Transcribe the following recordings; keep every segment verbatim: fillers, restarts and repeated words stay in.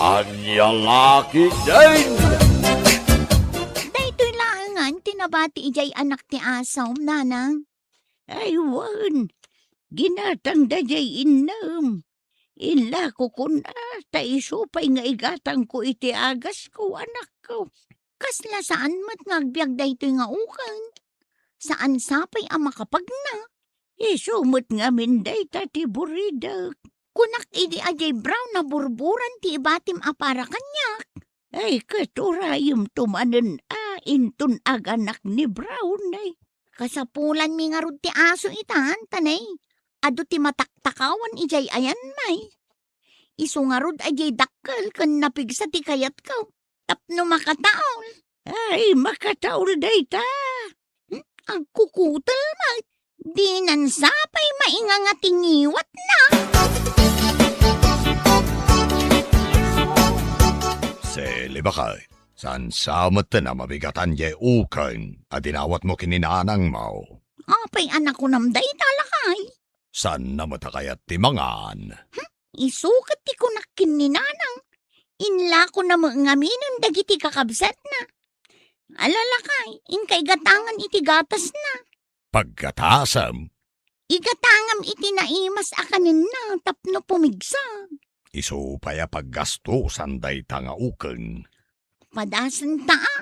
Ania la ketdin? Daytoy laengen ti nabati idiay anak ti asom, nanang. Ay, wen. Ginatangda diay innem. Inlako kuna, ta isu pay nga igatangko iti agasko, anakko. Kasla saan met nga agbiag daytoy nga uken. Saan sapay a makapagna. Isu met ngamin dayta ti buridek. Kunak idi a diay brown a burburan ti ibatim a para kaniak. Ay, ket urayemto manen a inton aganak ni brown, ay. Kasapulanmi ngarud ti aso itan, tanay. Adu ti mataktakawan idiay ayanmi. Isu ngarud a diay dakkel ken napigsa ti kayatko tapno makataol. Ay, makataol dayta. Hmm, agkukutel met. Dinan sapay mainganga ti ngiwatna. Sili, baket, saan sa met a mabigatan diay uken a dinawatmo ken ni nanangmo? Apay a nakunam dayta, lakay? Saanna met a kayat ti mangan? Hmm, isu ket ti kunak ken ni nanang. Inlakona met ngaminen dagiti kakabsatna. Ala, lakay, inka igatangan iti gatasna. Paggatasem? Igatangam iti naimas a kanenna tapno pumigsa. Isu pay a paggastosan dayta nga uken. Padasenta a,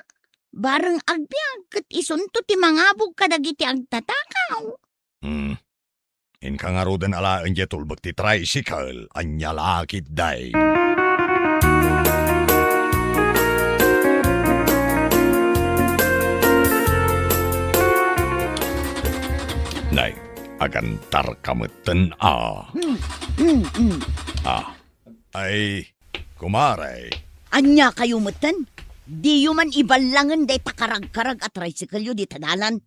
bareng agbiag ket isunto ti mangabog kadagiti agtatakaw. Hmm. Inka ngaruden alaen diay tulbek ti tricycle, ania la ketdin? Nay, agantarka metten a. Hmm, hmm, hmm. Ah, ay, kumare. Ania kayo metten? Diyo man iballangen dayta karagkarag a tricycle-yo dita dalan?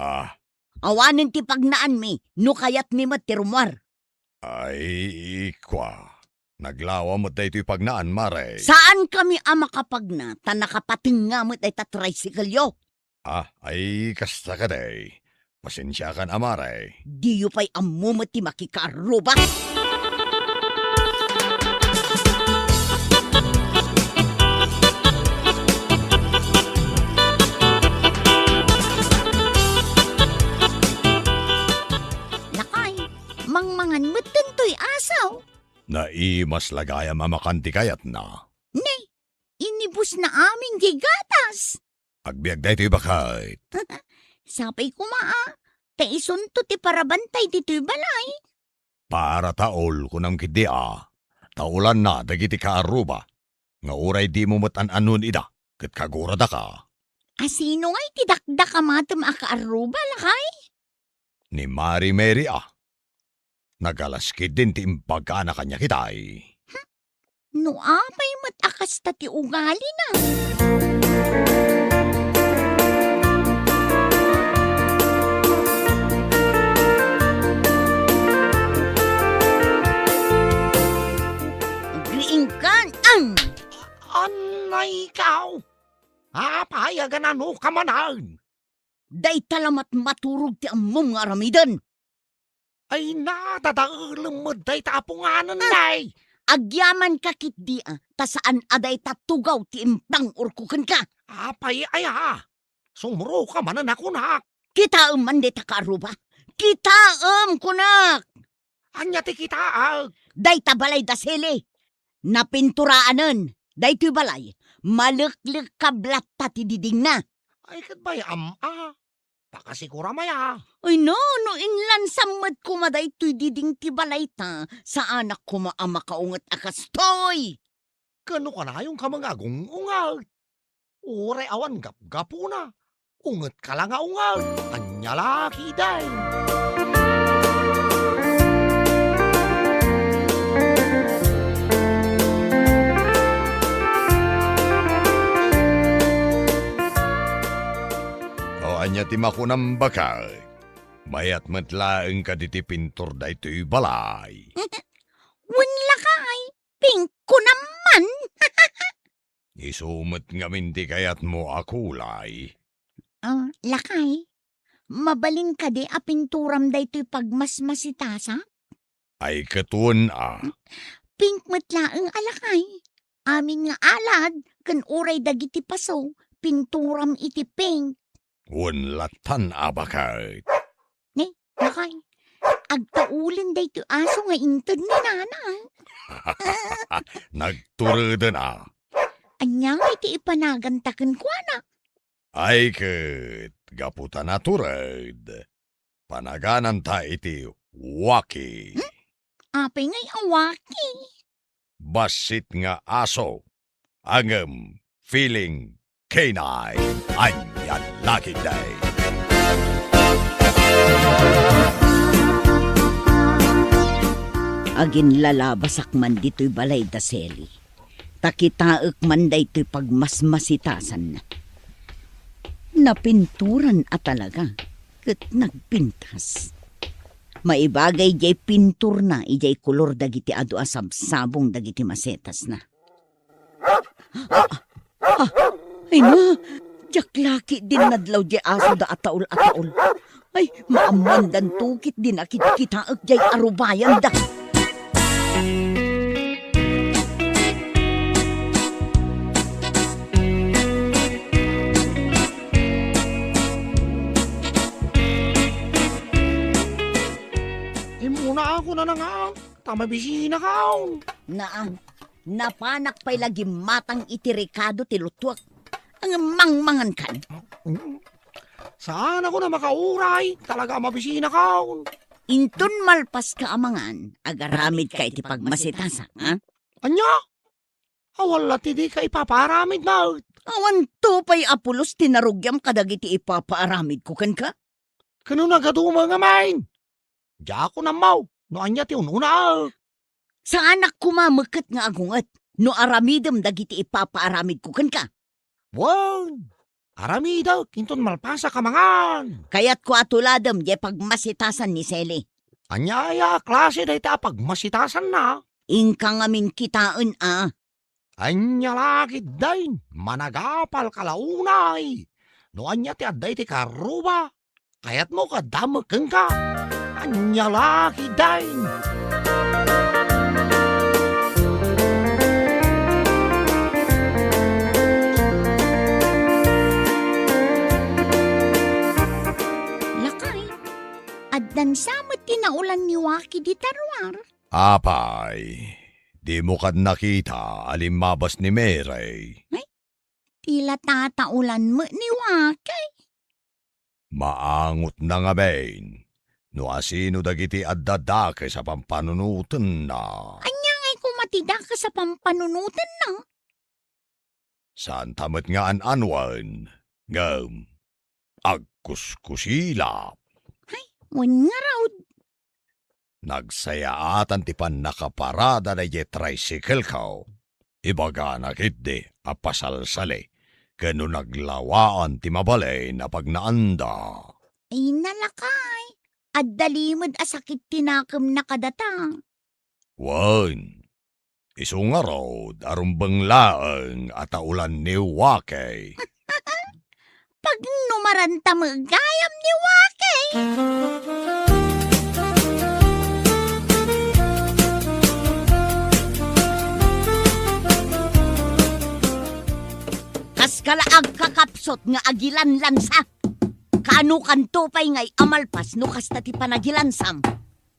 Ah. Awanen ti pagnaanmi, no kayatmi met ti rummuar. Ay, kua. Naglawa met daytoy pagnaan, mare. Saankami a makapagna, ta nakapatengnga met dayta tricycle-yo. Ah, ay, kasta kadi. Pasensiakan a, mare. Diyo pay ammo met ti makikaarruba. Lakay, mangmangan met daytoy asaw. Naimas la gayam a makan ti kayatna. Ne, inibusna amin diay gatas. Agbiag daytoy, baket. Sapay koma a, ta isunto ti parabantay ditoy balay. Para taol, kunam ketdi a. Taolanna dagiti kaarruba. Nga uray dimo met an-annon ida, ket kaguradaka. A sino ngay ti dakdak a matem a kaarruba, lakay? Ni Mari Mary a. Nagalas ketdin ti imbagana kaniak itay. Hmm? No apay met a kasta ti ugalina. Agriingkan, ang! Anay ikaw? Apay a ganano ka manen? Dayta la matmaturog ti ammom nga aramiden. Ay, nadadaelem met dayta a punganen, ah, nay. Agyamanka ketdi a, ta saan a dayta tugaw ti impang-orko kenka. Apay aya? Sumroka manen a kunak. Kitaem man dayta kaarruba. Kitaem, kunak. Ania ti kitaek? Dayta balay da Sili. Napinturaanen. Daytoy balay, maleklekkab latta ti didingna. Ay, ket bay-am a. Pakasikuram aya. Ay, no, no inlansam met koma daytoy diding ti balayta, saanak koma a makaunget a kastoy. Ken no kanayonka nga agung-unget, uray awan gapgapuna, ungetka la nga unget. Ania la ketdin? O, ania ti makunam, baket? Mayat met laeng kadi ti pintur daytoy balay? Wen, lakay, pink ko naman. Isu met ngamin ti kayatmo a kulay? Ah, lakay, mabalin kadi a pinturam daytoy pagmasmasitasak? Ay, ket wen a. Pink met laeng a, lakay. amin nga alad ken uray dagiti paso, pinturam iti pink. Wen lattan a baket. Ne, lakay, agtaulen daytoy aso nga inted ni nana. Nagtureden a. Ania nga iti ipanaganta kenkuana? Ay ket, gapu ta natured, panagananta iti waki. Hmm? Apay ngay a waki? Bassit nga aso, ngem feeling canine. Ania la ketdi. Aginlalabasak man ditoy balay da Sally. Ta kitaek man daytoy pagmasmasitasanna. Napinturan a talaga, ket nagpintas. Maibagay diay pinturna idiay kolor dagiti adu a sabsabong dagiti masetasna. Ah, ah, ay na, diak la ketdin nadlaw diay asoda a taul a taul. Ay, maammoandanto ketdin a kitkitaek diay arubayanda. Immunaak kunana nga, ta mabisinakaon. Naan, napanak pay la gimmatang iti rekado ti lutuek. Ngem mangmangankan. Mm. Saan a kunam a kauray, talaga a mabisinakaon. Inton malpaska a mangan, agaramidka iti pagmasitasak, ha? Ania? Awan la ti dika ipapaaramid met. Awanto pay a pulos ti narugiam kadagiti ipapaaramidko kenka? Ken no nagadu met ngamin, diak ammo no ania ti un-unaek. Saanak koma met ket nga agunget no aramidem dagiti ipapaaramidko kenka. Wen, aramidek inton malpasak a mangan. Kayatko a tuladem diay pagmasitasan ni Sally. Ania aya a klase dayta a pagmasitasanna? Inka ngamin kitaen a. Ania la ketdin, managapalka la unay. No ania ti adda iti karruba, kayatmo nga adda met kenka. Ania la ketdin. Lakay, addan sa met ti naulan ni Waki dita ruar. Apay, dimo kad nakita a limmabas ni Mary? Ay, ti la tataulan met ni Waki. Maangotna ngamin no asino dagiti adda dakes a pampanunotenna. Ania ngay koma ti dakes a pampanunotenna? Saanta met nga an-anuen, ngem agkuskusilap. Ay, wen ngarud. Nagsayaatan ti pannakaparada daydiay tricycle-ko. Ibagana ketdi a pasalsali ken no naglawaan ti mabalin a pagnaanda. Ay, nalakay. Adda limed a sakit ti nakemna kadata. Wen, isu ngarud a rumbeng laeng a taulan ni Waki. Pagnumaranta met gayam ni Waki. Kaska la agkakapsut nga agilanlansa. Kaanokanto pay ngay a malpas no kasta ti panagilansam?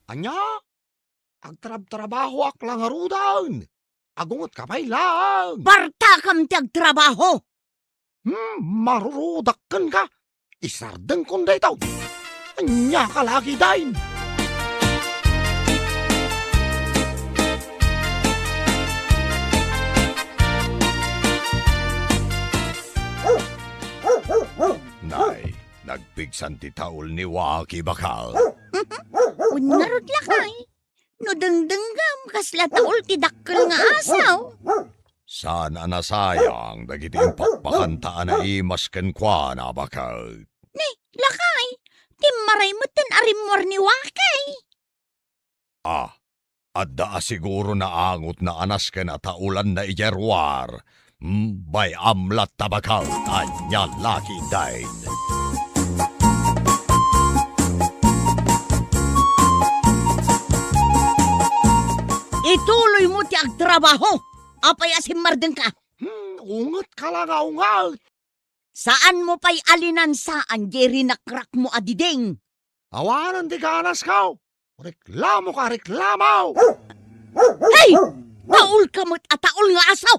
Ania? Agtrabtrabahoak la ngaruden. Agungetka pay laeng. Partakam ti agtrabaho! Hmm, marurudak kenka. Isardengkon daytoy. Ania ka la ketdin? Nay, nagpigsan ti taul ni Waki, bakal. Wen ngarud, lakay. No dengdenggam, kasla taul ti dakkel nga asaw. Saan a nasayang dagiti impakpakanta a naimas kenkuana, baket. Ni, lakay, timmaray metten a rimmuar ni Wakay. Ah, adda a siguro naangotna a nasken a taulanna idiay ruar. Hmm, bay-am latta, baket, ania la ketdin. Ituloymo ti agtrabaho. Apay a simmardengka? Hmm, ungetka la nga unget. Saanmo pay a linansaan diay rinakrakmo a diding. Awanen ti ganasko. Reklamoka, reklamo! Hey! Taolka met a taol nga aso!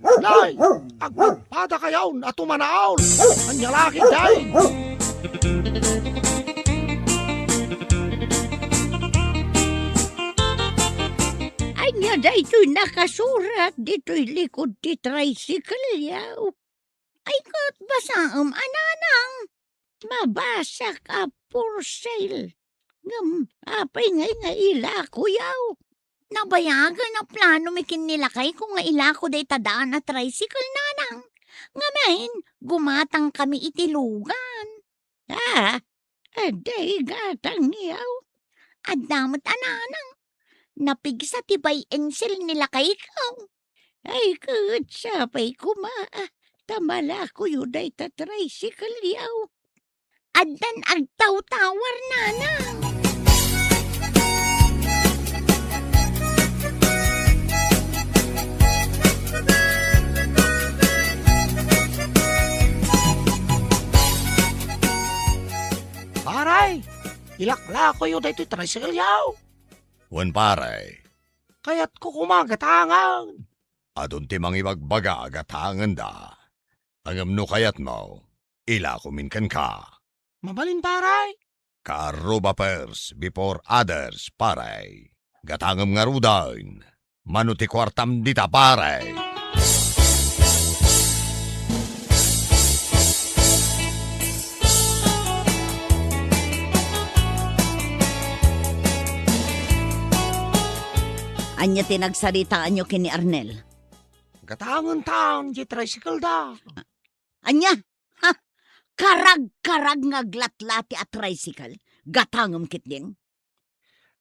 Nay, agpadpadakayon a tumanaol! Ania la ketdin? Ania daytoy nakasurat ditoy likod ti tricycle-yo? Ay, ket basaem a, nanang. Mabasak a for sale. Ngem, apay ngay nga ilakoyo? Nabayagen a plano mi ken ni lakayko nga ilako dayta daan a tricycle, nanang. Ngamin, gumatangkami iti lugan. Ah, adda gatangyo? Adda met a, nanang. Napigsa ti buy and sell ni lakayko. Ay, ket sapay koma, ta malakoyo dayta tricycle-yo. Addan agtawtawar, nanang. Pare, ilaklakoyo daytoy tricycle-yo. Wen, pare. Kayatko koma gatangen. Adun ti mangibagbaga a gatangenda. Ngem no kayatmo, ilakomin kenka. Mabalin, pare? Kaarruba first before others, pare. Gatangem ngaruden. Mano ti kuartam dita, pare? Ania ti nagsaritaanyo ken ni Arnel? Gatangentan ti tricycle-da. Ania? Ha? Karagkarag nga aglatlati a tricycle? Gatangem ketdin?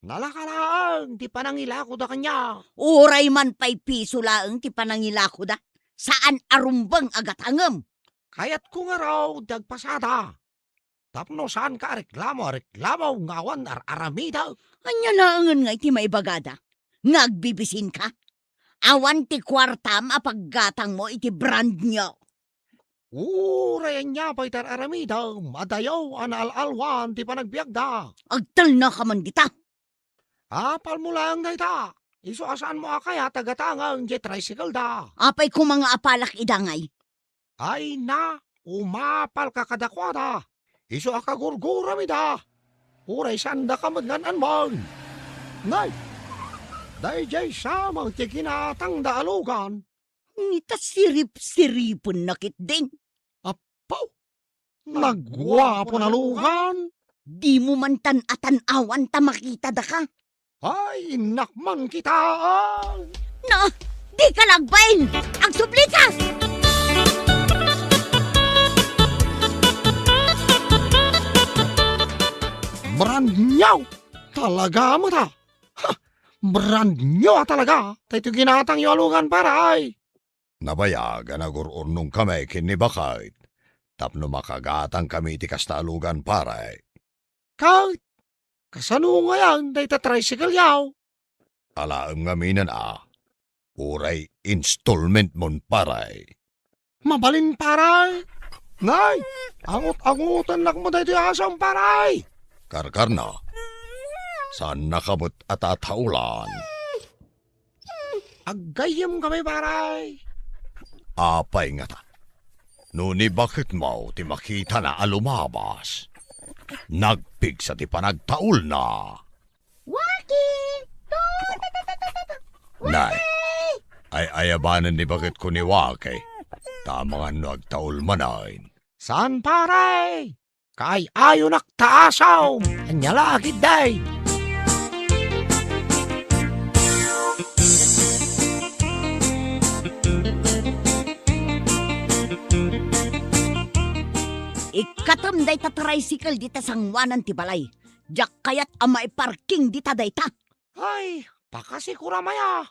Nalaka laeng ti panangilakoda kaniak. Uray man pay piso laeng ti panangilakoda, saan a rumbeng a gatangem. Kayatko ngarud ti agpasada. Tapno saanka a reklamo a reklamo nga awan ar-aramidek. Ania laengen ngay ti maibagada? Nga agbibisinka? Awan ti kuartam a paggatangmo iti brand new. Uray ania pay ti ar-aramidem, adayo a naal-alwan ti panagbiagda. Agtalnaka man dita. Apalmo laeng dayta. Isu a saanmo a kayat a gatangen diay tricycle-da. Apay koma nga apalak ida ngay? Ay na, umapalka kadakuada. Isu a kagurguram ida. Uray saandaka met nga an-anman. Nay, daydiay sa met ti ginatangda a lugan. Ngem ta sirip-siripenna ketdin. Apo, naguapon a lugan. Dimo man tan-awan ta makitadaka. Ay, innak man kitaan. No, dika la agbain. Agsublika! Brand new talaga met a. Ha! Brand new a talaga daytoy ginatangyo a lugan, pare. Nabayag a nagur-urnongkami ken ni Baket tapno makagatangkami iti kasta a lugan, pare. Ket kasano ngayen dayta tricycle-yo? Alaem ngaminen a, uray installment-mon, pare. Mabalin, pare. Nay, angut-angutennak met daytoy asom, pare. Karkarna, saannaka met a tataolan. Aggayyemkami, pare. Apay ngata? No ni Baketmo ti makitana a lumabas, nagpigsa ti panagtaolna. Waki! Nay, ay-ayabanen ni Baketko ni Waki. Ta amangan no agtaol manen. Saan, pare? Kaay-ayonak ta asom! Ania la ketdi? Ikkatem dayta tricycle dita sangoanan ti balay. Diak kayat a maiparking dita dayta. Ay, pakasikuram aya.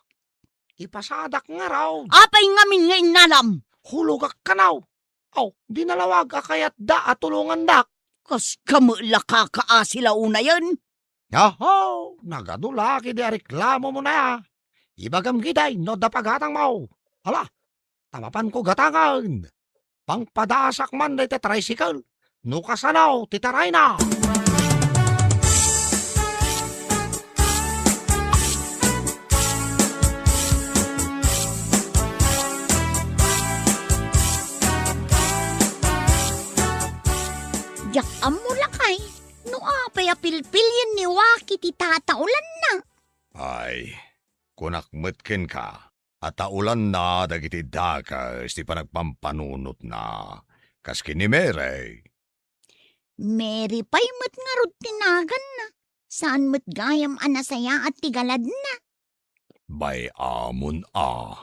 Ipasadak ngarud. Apay ngamin nga innalam? Hulogak kano. Aw, di nalawag a kayatda a tulongandak. Kas kamo la kakaasi la unayen? Aho, nagadu la ketdi a reklamomo aya. Ibagam ketdi no adda pagatangmo. Ala, ta mapanko gatangen. Pangpadaasak man dayta tricycle no kasano ti tarayna. Diak ammo, lakay, no apay a pilpilien ni Waki ti tataulanna. Ay, kunak met kenka a taulanna dagiti dakes ti panagpampanunotna, kas ken ni Mary. Mary pay met ngarud ti naganna. Saan met gayam a nasayaat ti galadna. Bay-amon a.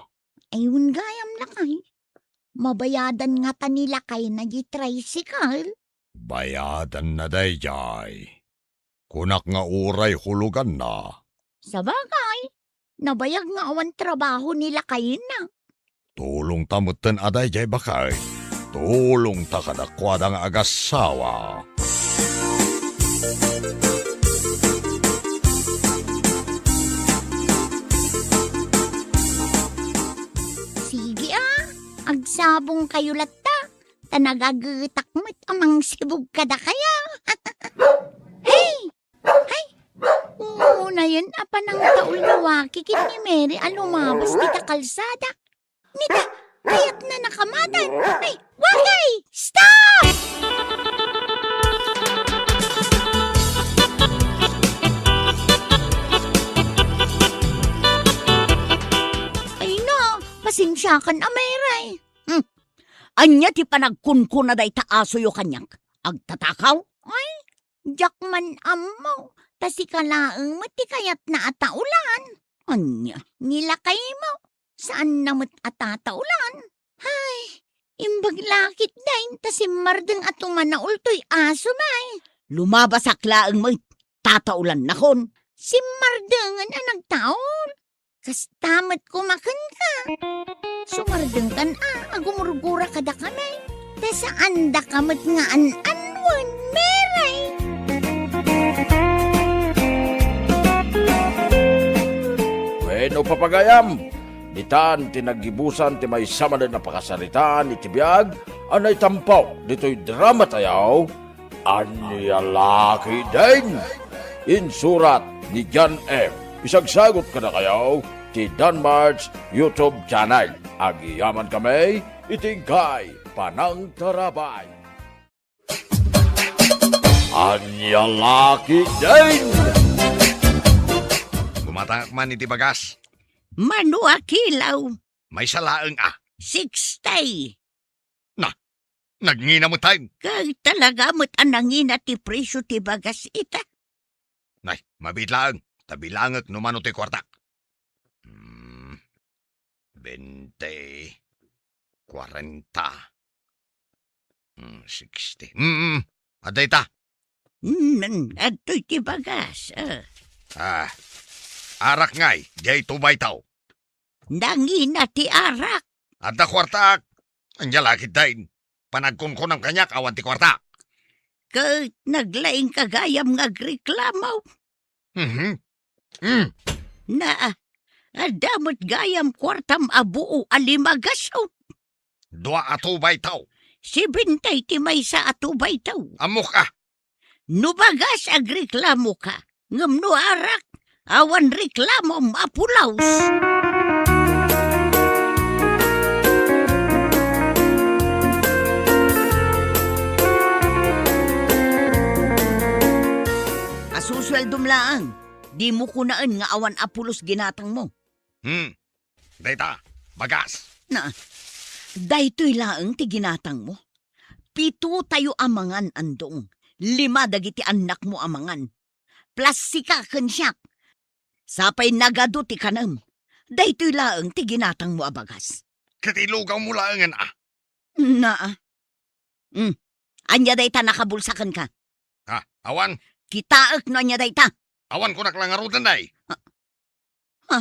Ay, wen gayam, lakay. Mabayadan ngata ni lakayna di tricycle. Bayadanna daydiay. Kunak nga uray huloganna. Sabagay, nabayag nga awan trabaho ni lakayna. Tulongta metten a daydiay, baket. Tulongta kadakuada nga agassawa. Sige a, agsabongkayo latta, ta nagagetak met a mangsibog kadakayo. Hey! Ay, unayen a panangtaul ni Waki ken ni Mary a lumabas dita kalsada. Nita, kayatna nakamatan. Ay, Waki! Stop! Ay na, pasensiakan a, Mary. Hmm. Ania ti panagkunkuna dayta asoyo kaniak? Agtatakaw? Ay, diak man ammo, ta sika laeng met ti kayatna a taulan. Ania? Ni lakaymo, saanna met a tataulan. Ay, imbag la ketdin ta simmardeng a tumanaol toy asom ay. Lumabasak laeng met, tataulannakon. Simmardengen a nagtaol. Kasta met koma kenka. Sumardengkan a, agumurgura kadakami. Ta saandaka met nga an-anuen, Mary. Wenno, papagayam, ditan ti naggibusan ti maysa manen a pakasaritaan iti biag a naitampo ditoy drama tayo, Ania la ketdin? Insurat ni John M. Isagsagut kadakayo ti Danmart's YouTube channel. Agyamankami iti inkay panangtarabay. Ania la ketdin? Gumatangak man iti bagas. Mano a kilo? Maysa laeng a. Sixty. Na, nagngina met tayo. Kay talaga met a nangina ti presyo ti bagas ita. Nay, mabiit laeng, ta bilangek no mano ti kuartak. Hmm, bente, kuarenta, hmm, sixty. Hmm, hmm, adda ita. Hmm, adtoy ti bagas, ah. Ah, arak ngay, diay two by two. Nangina ti arak. Adda kuartak. Ania la ketdin? Panagkunkunam kaniak awan ti kuartak. Ket naglaingka gayam nga agreklamo. Mhm. Mm. Na, adda met gayam kuartam a buo a lima gasut. Dua a two by two. Seventy ti maysa a two by two. Ammok a. No bagas, agreklamoka, ngem no arak, awan reklamom a pulaws. A susueldom laeng, dimo kunaen nga awan a pulos ginatangmo. Hmm. Dayta, bagas. Na, daytoy laeng ti ginatangmo. Pito tayo a mangan, Andong. Lima dagiti annakmo a mangan. Plus sika ken siak. Sapay nagadu ti kanem. Daytoy laeng ti ginatangmo a bagas. Ket ilugawmo laengen a. Na. Hmm. Ania dayta nakabulsa kenka? Ha, awan. Kitaek no ania dayta. Awan, kunak la ngaruden, day. Ha? Ha?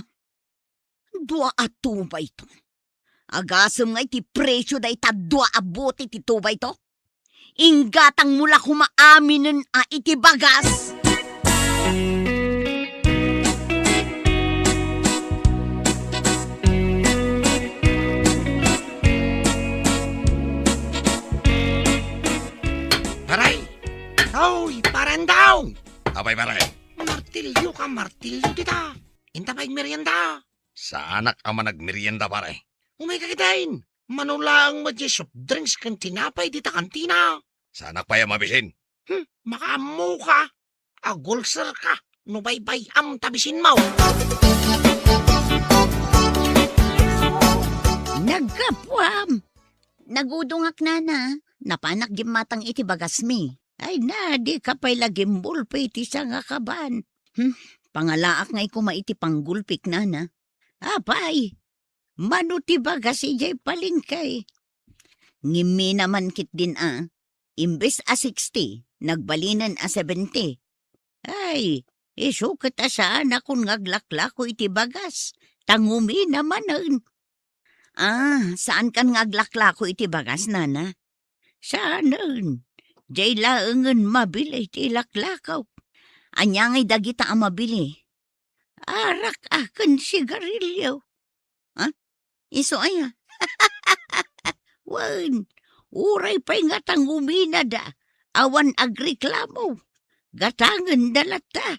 Dua a two by two. Agasem nga iti presyo dayta dua a bote ti two by two? Inggatangmo la koma aminen a iti bagas. pay, pare. Martilyo ka, martilyo dita. Inta pay agmerienda. Saanak a managmerienda, pare. Umayka ketdin. Mano laeng met diay soft drinks ken tinapay dita kantina. Saanak pay a mabisin. Hmm, makaammoka. Agulserka no baybay-am ta bisinmo. Naggapuam! Nagudongak, nana. Napanak gimmatang iti bagasmi. Ay na, dika pay la gimbulpi iti sangakaban. Hmm, pangalaak ngay koma iti panggulpik, nana. Apay, mano ti bagas idiay palengke? Ngimmina man ketdin a, imbes a sixty, nagbalinen a seventy. Ay, isu ket a saanakon nga aglaklako iti bagas, ta ngumina manen. Ah, saankan nga aglaklako iti bagas, nana? Saanen. Diay laengen mabili ti ilaklakaw. Ania ngay dagita a mabili? Arak a ken sigarilyo. Ha? Isu aya? Wen, uray pay nga ta nguminada, awan agreklamo. Gatangenda latta.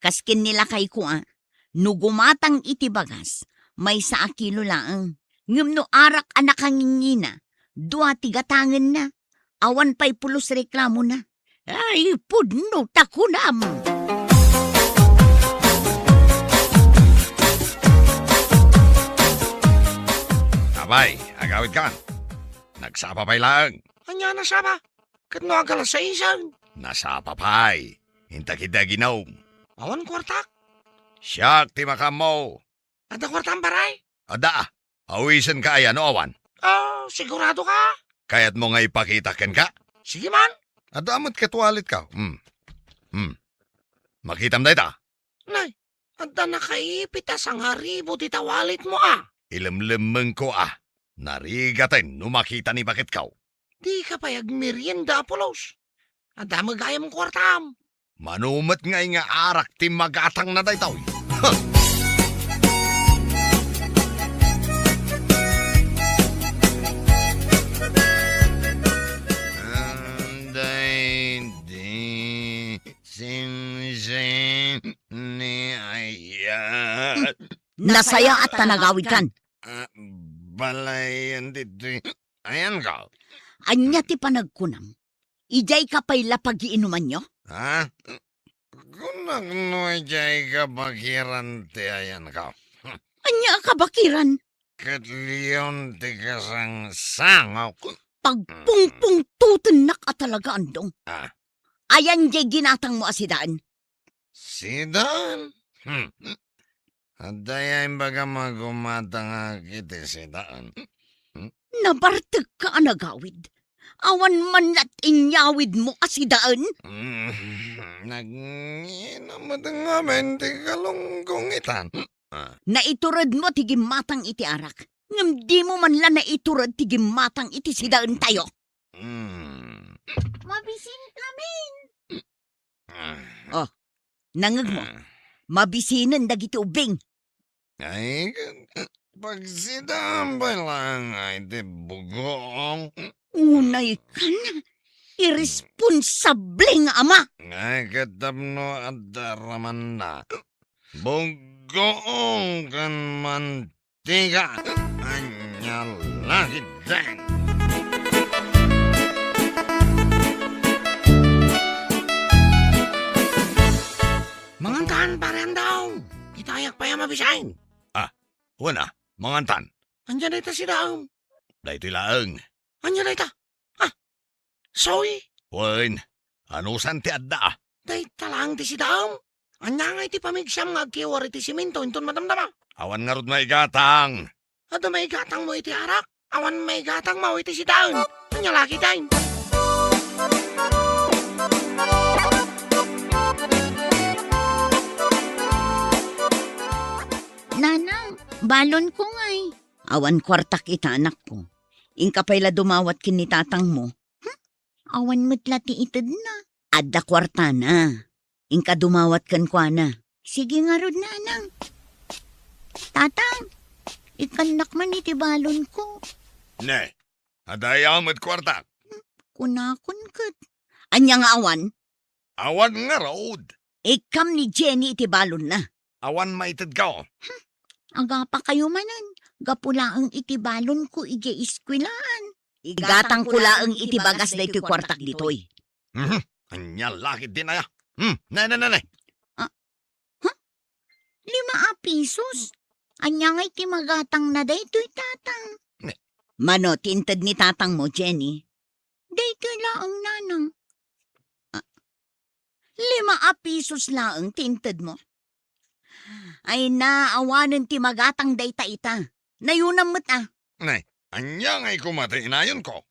Kas ken ni lakayko a, no gumatang iti bagas, maysa a kilo laeng. Ngem no arak a nakangingina, dua ti gatangenna. Awan pay pulos reklamona. Ay, pudno ta kunam! Apay, agawidkan. Nagsapa pay laeng. Ania a nasapa? Ket no agalasaisen? Nasapa pay. Inta ketdi aginom. Awan kuartak. Siak ti makaammo. Adda kuartam, pare? Adda. Awisenka aya no awan? Ah, sigurado ka? Kayatmo nga ipakitak kenka? Sige man. Adda met ket walletko. Hmm. Hmm. Makitam dayta? Nay, adda nakaipit a sangaribu dita walletmo a. Ilemlemmengko a. Narigaten no makita ni baketko. Dika pay agmerienda a pulos. Adda met gayam kuartam. Mano met ngay nga arak ti magatangna daytoy? Daydi simsim ni ayat. Nasayaat ta nagawidkan. Ah, balayen ditoy ayanko. Ania ti panagkunam? Idiayka pay la pagiinumanyo? Ha? Kunak no idiay kabakiran ti ayanko. Ania a kabakiran? Ket leon ti kasangsangok. Pagpungpungtutennak a talaga, Andong. Ah. Ayan diay ginatangmo a sidaen? Sidaen? Hmm. Adda aya imbagam a gumatangak iti sidaen. Hmm? Nabartekka a nagawid. Awan man la ti inyawidmo a sidaen? Hmm. Nagngina met ngamin ti kalunggong itan. Ah. Naituredmo ti gimmatang iti arak. Ngem dimo man la naitured ti gimmatang iti sidaentayo. Hmm. Mabisinkamin. Ah. Oh, nangegmo. Ah. Mabisinen dagiti ubbing. Ay, pagsidaan pay laeng iti bugoong. Unay kan, iresponsable nga ama. Ay, ket tapno adda ramanna. Bugoong ken man Tiga, ania la ketdin? Mangantan, Pare Andong. Kitayak pay a mabisin. Ah, wen a, mangantan. Ania dayta sidaem? Daytoy laeng. Ania dayta? Ah, Soy? Wen, anusan ti adda? Dayta laeng ti sidaem. Ania ngay ti pamigsam nga agkiwar iti simento inton madamdama? Awan ngarud maigatang. Adda maigatangmo iti arak? Awan maigatangmo iti sidaen. Ania la ketdin? Nanang, balonko ngay. Awan kuartak ita, anakko. Inka pay la dumawat ken ni tatangmo. Hmm? Awan met la ti itedna. Adda kuartana. Inka dumawat kenkuana. Sige ngarud, nanang. Tatang, ikkannak man iti balonko. Ne, adda aya met kuartak? Kunakon ket. Ania nga awan? Awan ngarud. Ikkam ni Jenny iti balonna. Awan maitedko. Agapakayo manen, gapu laeng iti balonko idiay eskuelaan. Igatangko laeng iti bagas daytoy kuartak ditoy. Mhm. Ania la ketdin aya? Hmm, ne, ne, ne, ne. Ah, huh? Lima a pisos? Ania ngay ti magatangna daytoy, Tatang? Ne. Mano ti inted ni tatangmo, Jenny? Daytoy laeng, Nanang. Ah, lima a pisos laeng ti intedmo? Ay na, awanen ti magatang dayta ita. Nayonam met a. Nay, ania ngay koma ti inayonko?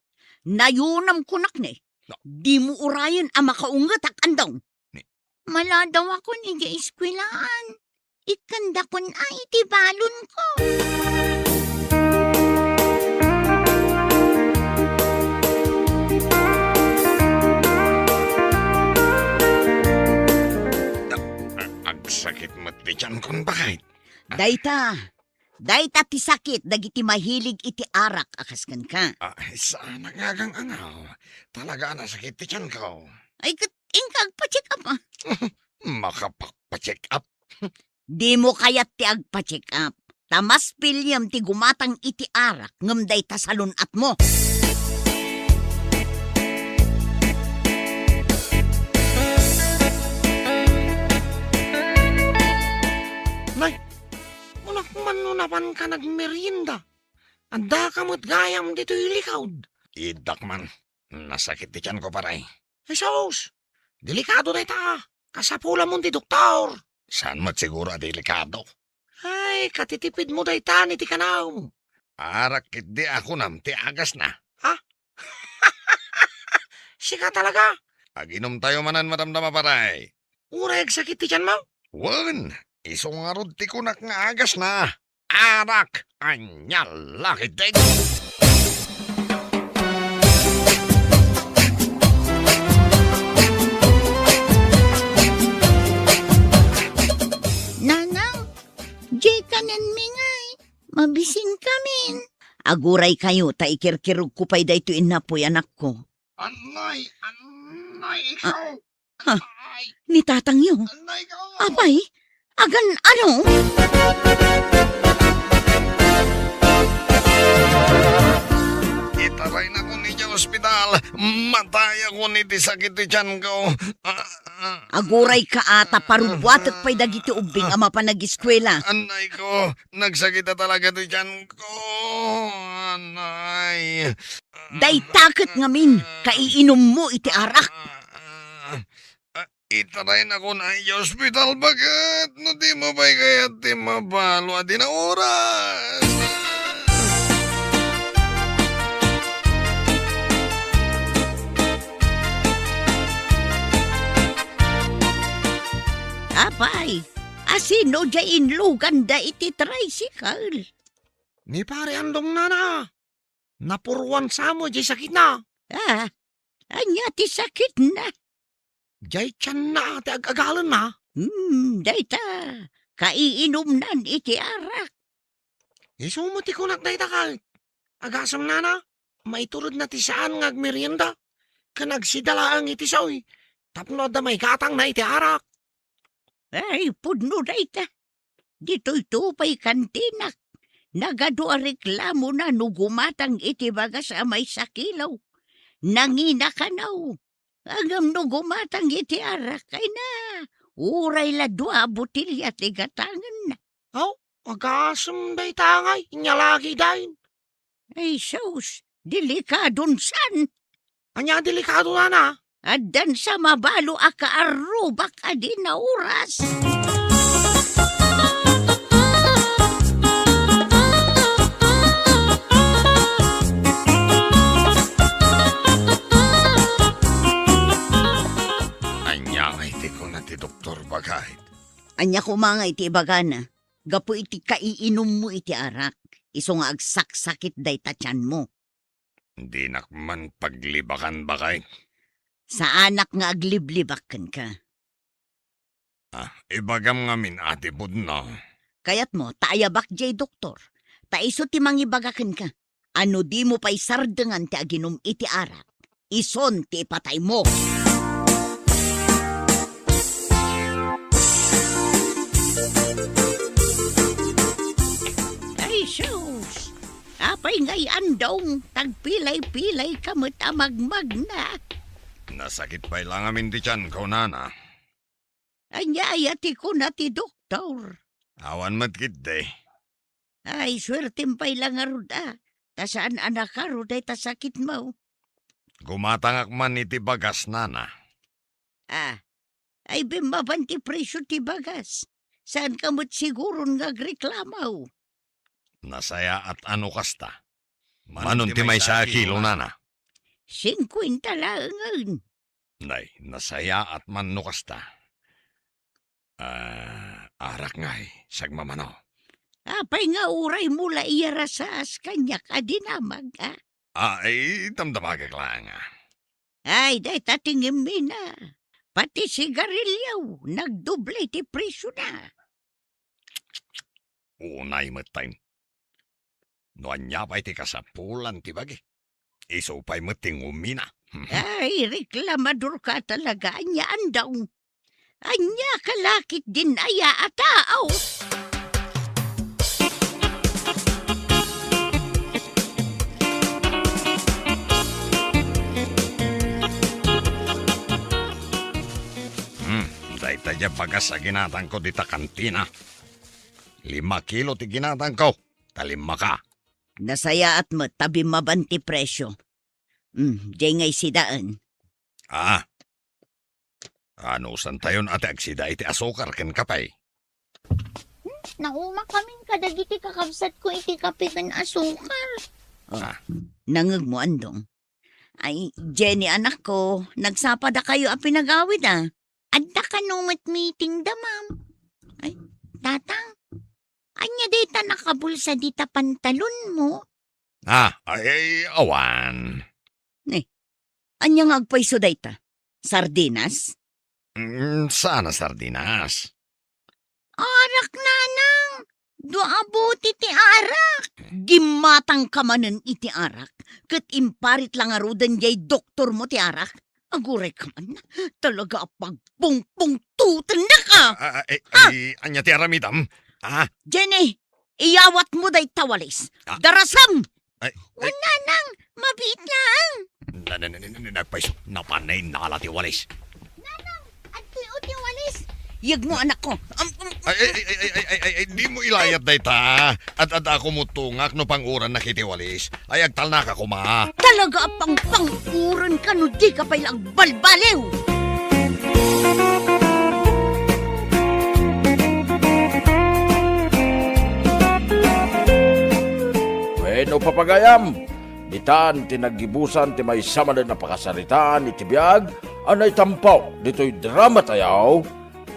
Nayonam kunak ne. No. Dimo urayen a makaungetak, andong. Ni- Maladawakon idiay eskuelaan. Ikkandakon a iti balonko. Da-, a-, agsakit met ti tiankon, baket. Dayta, dayta ti sakit dagiti mahilig iti arak a kas kenka. Ah, saanak nga agang-angaw. Talaga a nasakit ti tianko. Ay, ket inka agpa-check up, a. Makapagpa-check up? Dimo kayat ti agpa-check up. Ta mas piliem ti gumatang iti arak ngem dayta salun-atmo. Nay, malakman no napanka nagmerienda. Addaka met gayam ditoy likod. Iddak man. Nasakit ti tianko, pare. Jesus! Delikado dayta. Kasapulamon ti doktor. Saan met siguro a delikado? Ay, katitipidmo dayta iti kanaw. Arak ketdi a kunam ti agasna. Ha? Sika talaga? Aginumtayo manen madamdama, pare. Uray agsakit ti tianmo? Wen, isu ngarud ti kunak nga agasna. Arak, ania la ketdi? Nanang, diay kanenmi ngay. Mabisinkamin. Aguraykayo ta ikirkirogko pay daytoy innapoy, anakko. Anay, anay, ikaw. Ha? Ay. Ni tatangyo? Anay ka! Apay, agan-ano? Itaraynakon idiay ospital. Matayakon iti sakit ti tianko. Ah, ah. Agurayka a ta parubbuatek pay dagiti ubbing a mapan ageskuela. Anay ko, nagsakit a talaga ti tianko. Anay. Dayta ket ngamin, kaiinummo iti arak. Ah, ah, ah, itaraynakon idiay ospital, baket no dimo pay kayat ti mabalo a dina oras. Apay, asino diay inluganda iti tricycle? Ni Pare Andong, nana. Napuruan sa met diay sakitna. Ah, ania ti sakitna? Diay tianna ti ag-agalenna. Hmm, dayta, kaiinumnan iti arak. Isu met ti kunak dayta ket. Agasem, nana, maituredna ti saan nga agmerienda ken agsida laeng iti saoy tapno adda maigatangna iti arak. Ay, pudno dayta. Ditoyto pay kantinak. Nagadu a reklamona no gumatang iti bagas a maysa kilo. Nangina kano. Ngem no gumatang iti arak, ay na, uray la dua a botelia ti gatangenna. Aw, agasem dayta ngay, ania la ketdin? Ay sus, delikadon san. Ania a delikado, nana? Addan sa mabalo a kaarrubak a dina oras. Ania ngay ti kuna ti doktor, baket? Ania koma ngay ti ibagana? Gapu iti kaiinummo iti arak, isu nga agsaksakit dayta tianmo. Dinak man paglibakan, baket. Saanak nga agliblibak kenka. Ah, ibagam ngamin a ti pudno. Kayatmo ta ayabak diay doktor, ta isu ti mangibaga kenka. A no dimo pay sardengan ti aginum iti arak, isun ti ipataymo. pay ngay andong, tagpilay-pilay ka met a magmagna. Nasakit pay la ngamin ti tianko, nana. Ania aya ti kuna ti doktor? Awan met ketdi. Ay, suertem pay la ngarud a, ta saan a nakaro dayta sakitmo. Gumatangak man iti bagas, nana. Ah, ay bimmaban ti presio ti bagas. Saan ka met siguron nga agreklamo? Nasayaat a no kasta. Manon ti maysa a kilo, nana? Singkuenta laengen. Nay, nasayaat man no kasta. Ah, arak ngay, sagmamano. Apay nga uraymo la iyarasas kaniak a dinamag, a? Ay, damdamagek laeng, a. Ay, dayta ti ngemmina. Pati sigarilio, nagdoble ti presiona. Unay met tayo. No ania pay ti kasapulan ti bagi, isu pay met ti ngumina. Ay, reklamador ka talaga, ania andong. Ania ka lakit din aya a tao? Hmm, dayta diay bagas a ginatangko dita kantina. Lima kilo ti ginatangko, ta lima ka. Nasayaat met ta bimmaban ti presio. Hmm, diay nga isidaen. Ah, anusantayon a ti agsida iti asukar ken kape? Hmm, naumakami kadagiti kakabsatko iti kape ken asukar. Oh, ah. Nangegmo, andong. Ay, Jenny, anakko, nagsapadakayo a pinagawid, a. Adda kano met meeting da, ma'am. Ay, tatang, ania dayta nakabulsa dita pantalonmo? Ah, ay, ay, awan. Ne, ania nga agpayso dayta? Sardinas? Mm, saan a sardinas? Arak, nanang! Dua a bote ti arak! Gimmatangka manen iti arak, ket imparit la ngaruden diay doktormo ti arak. Aguray ka man, talaga a pagpungpungtutennaka! Ah, ah, eh, ah! Ay, ania ti aramidam? Ah? Jenny, iyawatmo dayta walis. Ah. Darasem! Ay, ay. Wen, nanang, mabiit laeng. Na, na, na, na, na, nagpayso, napan nainala ti walis. Nanang, adtoy ti walis. Yegmo, anakko. Am, am, ay, ay, ay, dimo ilayat dayta. Ad-adda a kumutungak no pang-urannak iti walis. Ay, agtalnaka koma. Talaga a pangpang-uranka no dika pay la agbalbaliw. Wenno, papagayam, ditan ti naggibusan ti maysa manen a pakasaritaan iti biag a naitampo ditoy drama tayo,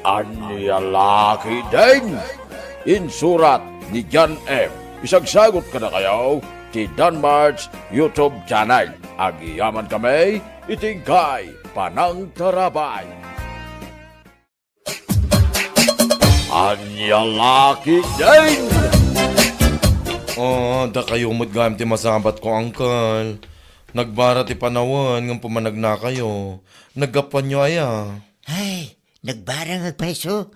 Ania La Ketdin? Insurat ni John M. Isagsagut kadakayo ti Danmar's YouTube channel. Agyamankami iti inkay panangtarabay. Ania La Ketdin? Oh, dakayo met gayam ti masabatko, Uncle. Nagbara ti panawen ngem pumanagnakayo. Naggapuanyo aya? Ay, nagbarang agpayso.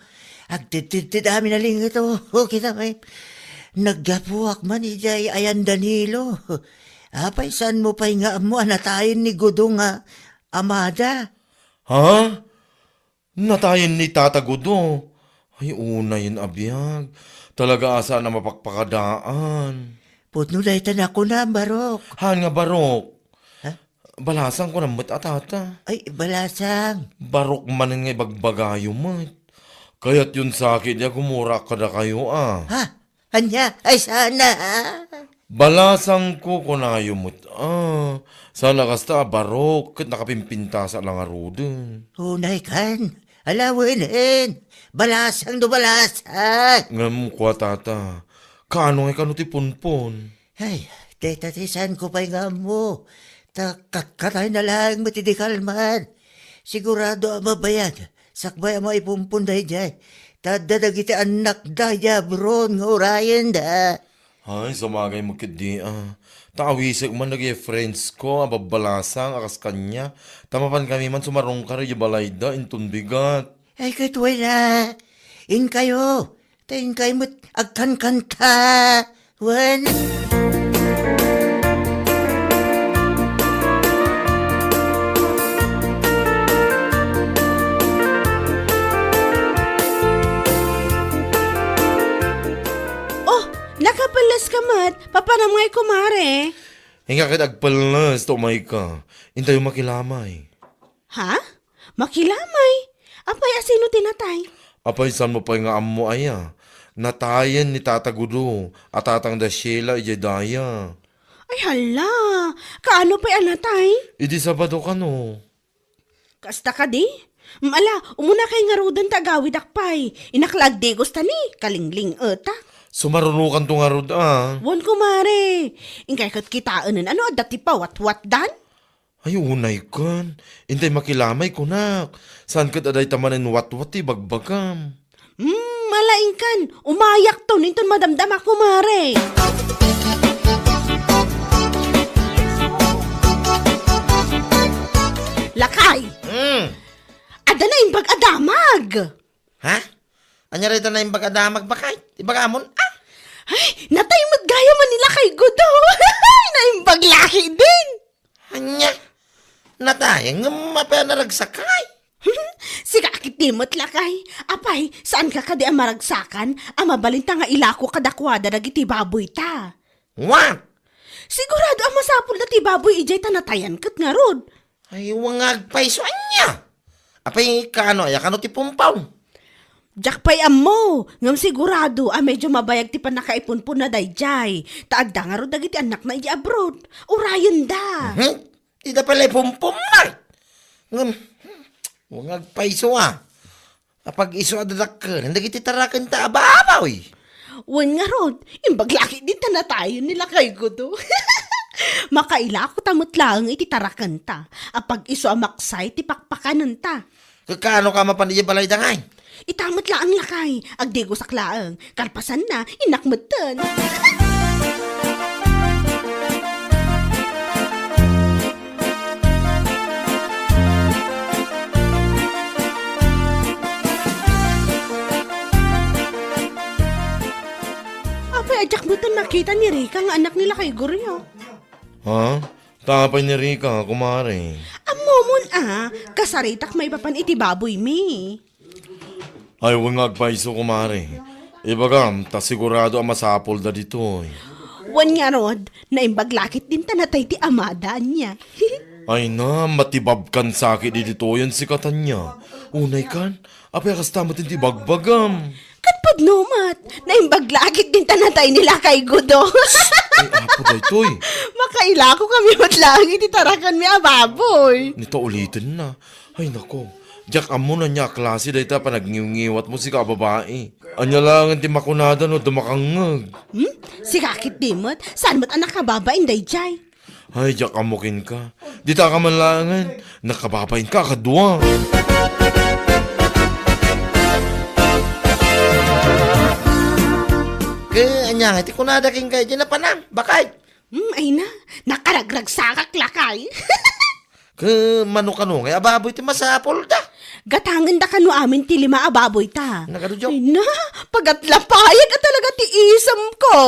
Agtedtedted amin a linget, o, kita pay. Naggapuak man idiay ayan Danilo. Apay, saanmo pay nga ammo a natayen ni Gudo nga amada? Ha? Natayen ni Tata Gudo? Ay, unayen a biag. Talaga a saan a mapakpakadaan. Pudno dayta nakunam, Barok. Haan nga barok? Ha? Balasang kunam met a tata. Ay, balasang. Barok manen nga ibagbagayo met. Kayatyon saki di a gumurak kadakayo, a. Ha? Ania? Ay, saan a? Balasangko kunayo met, a. Saan a kasta a barok ket nakapimpintasa la ngaruden. Unay kan. Alawenen. Balasang no balasang. Ngem kua, tata, kaano ngay kano ti punpon? Ay, dayta ti saanko pay nga ammo. Ta katkatayna laeng met idi kalman. Sigurado a mabayag sakbay a maipumpon daydiay. Ta adda dagiti annakda idiay abroad nga urayenda. Ay, sumagay met ketdi, a. Ta awisek man dagiti friendsko a babbalasang a kas kaniak. Ta mapankami man sumarungkar idiay balayda inton bigat. Ay, ket wen a. Inkayo. Ta inkay met agkankanta. Wen. Met, papanam ngay, kumare? Inka ket agpelles ta umayka. Intayo makilamay. Ha? Makilamay? Apay, a sino ti natay? Apay, saanmo pay nga ammo aya? Natayen ni Tata Gudo a tatangda Sheila idiay daya. Ay, hala! Kaano pay a natay? Idi Sabado kano. Kasta kadi? Mm, ala, umunakay ngaruden ta agawidak pay. Innak la agdigos ta ni, kalingling-etak. Sumarunokanto ngarud a. Wen, kumare. Inkay ket kitaenen no adda ti pawatwatdan? Ay, unay ken. Intay makilamay kunak. Saan ket a dayta manen watwat ti bagbagam? Hmm, ala, inkan. Umayakton inton madamdama, kumare. Lakay! Hmm. Adda naimbag a damag! Ha? Ania dayta naimbag a damag, baket? Ibagamon, ah? Ay, natay met gayam ni Lakay Gudo. Naimbag lakay din. Ania? Natay, ngem apay a naragsakay? Sika ket di met, lakay. Apay, saanka kadi a maragsakan a mabalinta nga ilako kadakuada dagiti baboyta? What? Sigurado a masapulda ti baboy idiay ta natayan ket ngarud. Ay, wen nga agpayso, ania? Apay, kaano aya kano ti pumpaw? Diak pay ammo, ngem sigurado a medyo mabayag ti pannakaipunponna daydiay, ta adda ngarud dagiti annakna idiay abroad. Urayenda. Mhm. Dida pay la ipumpom, ay. Ngem, wen nga agpayso, a. Apag-isu a dadakkel dagiti tarakenta a baboy. Wen ngarud, imbag lakay din ta natayen ni Lakay Gudo. Makailako ta met laeng iti tarakenta. Apag-isu a maksay ti pakpakanenta. Kakano ka mapan idiay balayda ngay? Ita met laeng, lakay, agdigosak laeng. Kalpasanna, innak metten. Apay, a diak metten makita ni Rica nga annak ni Lakay Gudo? Ha? Ta apay ni Rica, kumare? Ammomon a, kasaritak maipapan iti baboymi. Ay, wen nga agpayso, kumare. Ibagam, ta sigurado a masapulda ditoy. Wen ngarud, naimbag lakay din ta natay ti amada, ania. Ay na, matibabkan sakit ditoyen sika, Tania. Unay kan, apay a kasta met ti bagbagam? Ket pudno met, naimbag lakay din ta natay ni Lakay Gudo. Ay, apo daytoy. Makailako kami met laeng iti tarakanmi a baboy. Ni ta ulitenna. Ay, nako. Diak ammo no ania a klase dayta a panagniwngiwatmo, sika a babai. Ania laengen ti makunada no adda makangngeg? Hmm? Sika ket di met, saan met a nakababain daydiay? Ay, diak ammo kenka. Dita ka man laengen, nakababainka a kadua. Ket ania nga ti kunada kenka iti napanak, baket? Hmm, ay na, nakaragragsakak lakay. Ket mano kano ngay a baboy ti masapulda? Gatangenda kano amin ti lima a baboyta. Nagadu, Joe? Ay na, pagatlapayag a talaga ti isemko.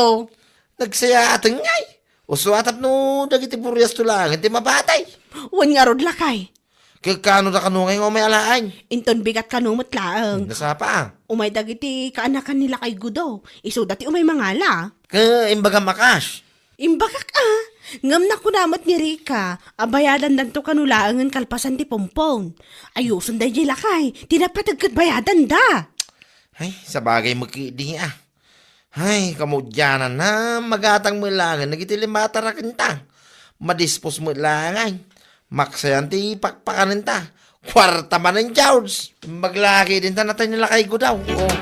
Nagsayaat ngay. Usto a tapno dagiti buriasto laeng ti mabatay. Wen ngarud lakay. Ket kano da kano ngay nga umay alaen? Inton bigat kano met laeng. Nasapa a? Umay dagiti kaanakan ni Lakay Gudo. Isuda ti umay mangala. Ket imbagam a kas? Imbagak a. Ngem nakuna met ni Rica a bayadandanto kano laengen kalpasan ti pompon. Ayusen daydiay lakay. Ti napateg ket bayadanda. Ay, sabagay met ketdi a. Ay, kamudiananna, magatang met laengen dagiti lima a tarakenta. Madispos met laengen. Maksayan ti pakpakanenta. Kuarta manen, George. Imbag lakay din ta natay ni Lakay Gudo. Oh.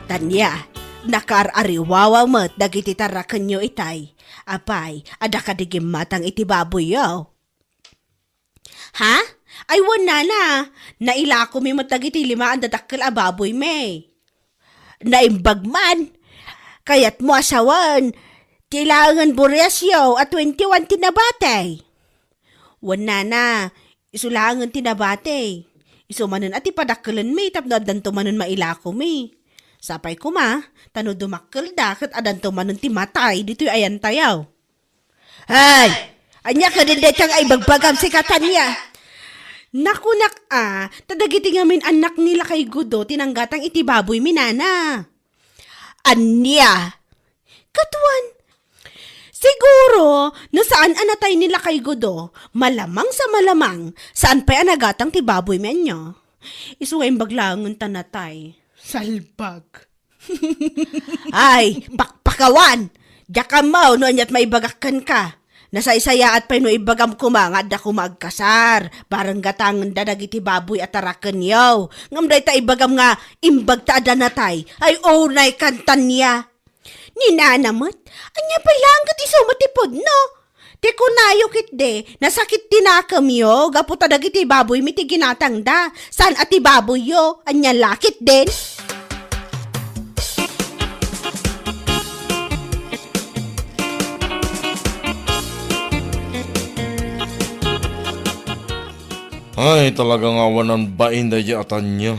Tania, nakaar-ariwawa met dagiti tarakenyo itay. Apay, adda kadi gimmatang iti baboyyo? Ha? Ay, wen, nana. Nailakomi met dagiti lima a dadakkel a baboymi. Naimbag man. Kayatmo a sawen ti laengen buriasyo a twenty-one ti nabati? Wen, nana. Isu laengen ti nabati. Isu manen a ti padakkelenmi tapno addanto manen mailakomi. Sapay koma, ta no dumakkelda ket addanto manen ti matay ditoy ayantayo. Ay! Ania kadin dayta nga ibagbagam, sika Tania? Nakunak a, ta dagiti ngamin annak ni Lakay Gudo ti nanggatang iti baboy mi, nana. Ania? Katuan. Siguro, no saan a natay ni Lakay Gudo, malamang sa malamang, saan pay a nagatang ti baboy mi ania. Isu nga imbag laengen ta natay. Salbag. Ay, pakpakawan! Diak ammo no aniat maibagak kenka. Nasaysayaat pay no ibagam koma nga adda koma agkasar, bareng gatangenda dagiti baboy a tarakenyo. Ngem dayta ibagam nga imbag ta adda natay, ay unay kan Tania. Ni nana met, ania pay laeng ket isu met ti pudno? Ti kunayo ketdi, nasakit ti nakemyo gapu ta dagiti baboy mi ti ginatangda, saan a ti baboyyo, ania la ketdin? Ay, talaga nga awan bain daydiay a Tania.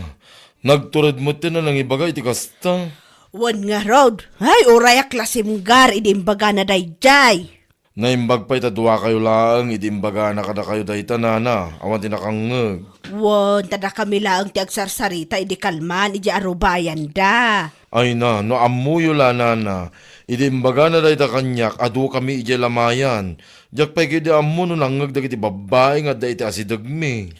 Nagtured met ti nanangibaga iti kasta. Wen ngarud, ay, uray a klasimgar idi imbagana daydiay. Naimbag pay ta duakayo laeng idi imbagana kadakayo dayta, nana, awan ti nakangngeg. Wen, ta dakami laeng ti agsarsarita idi kalman idiay arubayanda. Ay na, no ammoyo la, nana, idi imbagana dayta kaniak, adukami idiay lamayan. Diak pay ketdi ammo no nangngeg dagiti babbai nga adda iti asidegmi.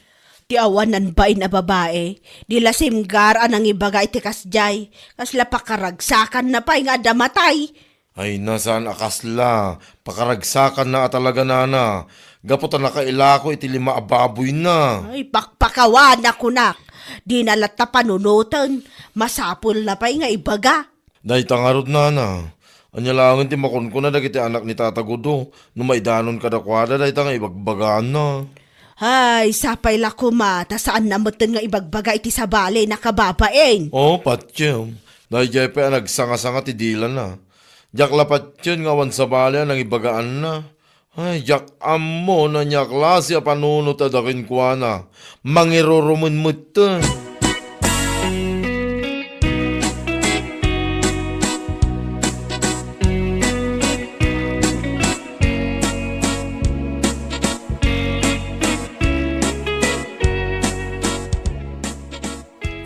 Ti awanan bain a babai, di la simgar a nangibaga iti kasdiay, kasla pakaragsakanna pay nga adda matay. Ay, na, saan a kasla, pakaragsakanna a talaga, nana, gapu ta nakailako iti lima a baboyna. Ay, pakpakawan a kunak, dina latta panunoten, masapulna pay nga ibaga. Dayta ngarud, nana, ania laengen ti makunkuna dagiti anak ni Tata Gudo no maidanon kadakuada dayta nga ibagbagana? Ay, sapay la koma, ta saanna metten nga ibagbaga iti sabali, nakababain. Oh, patiem. Daydiay pay a nagsangasanga ti dilana. Diak la patien nga awan sabali a nangibagaanna. Ay, diak ammo no ania a klase a panunot adda kenkuana. Mangirurumen metten.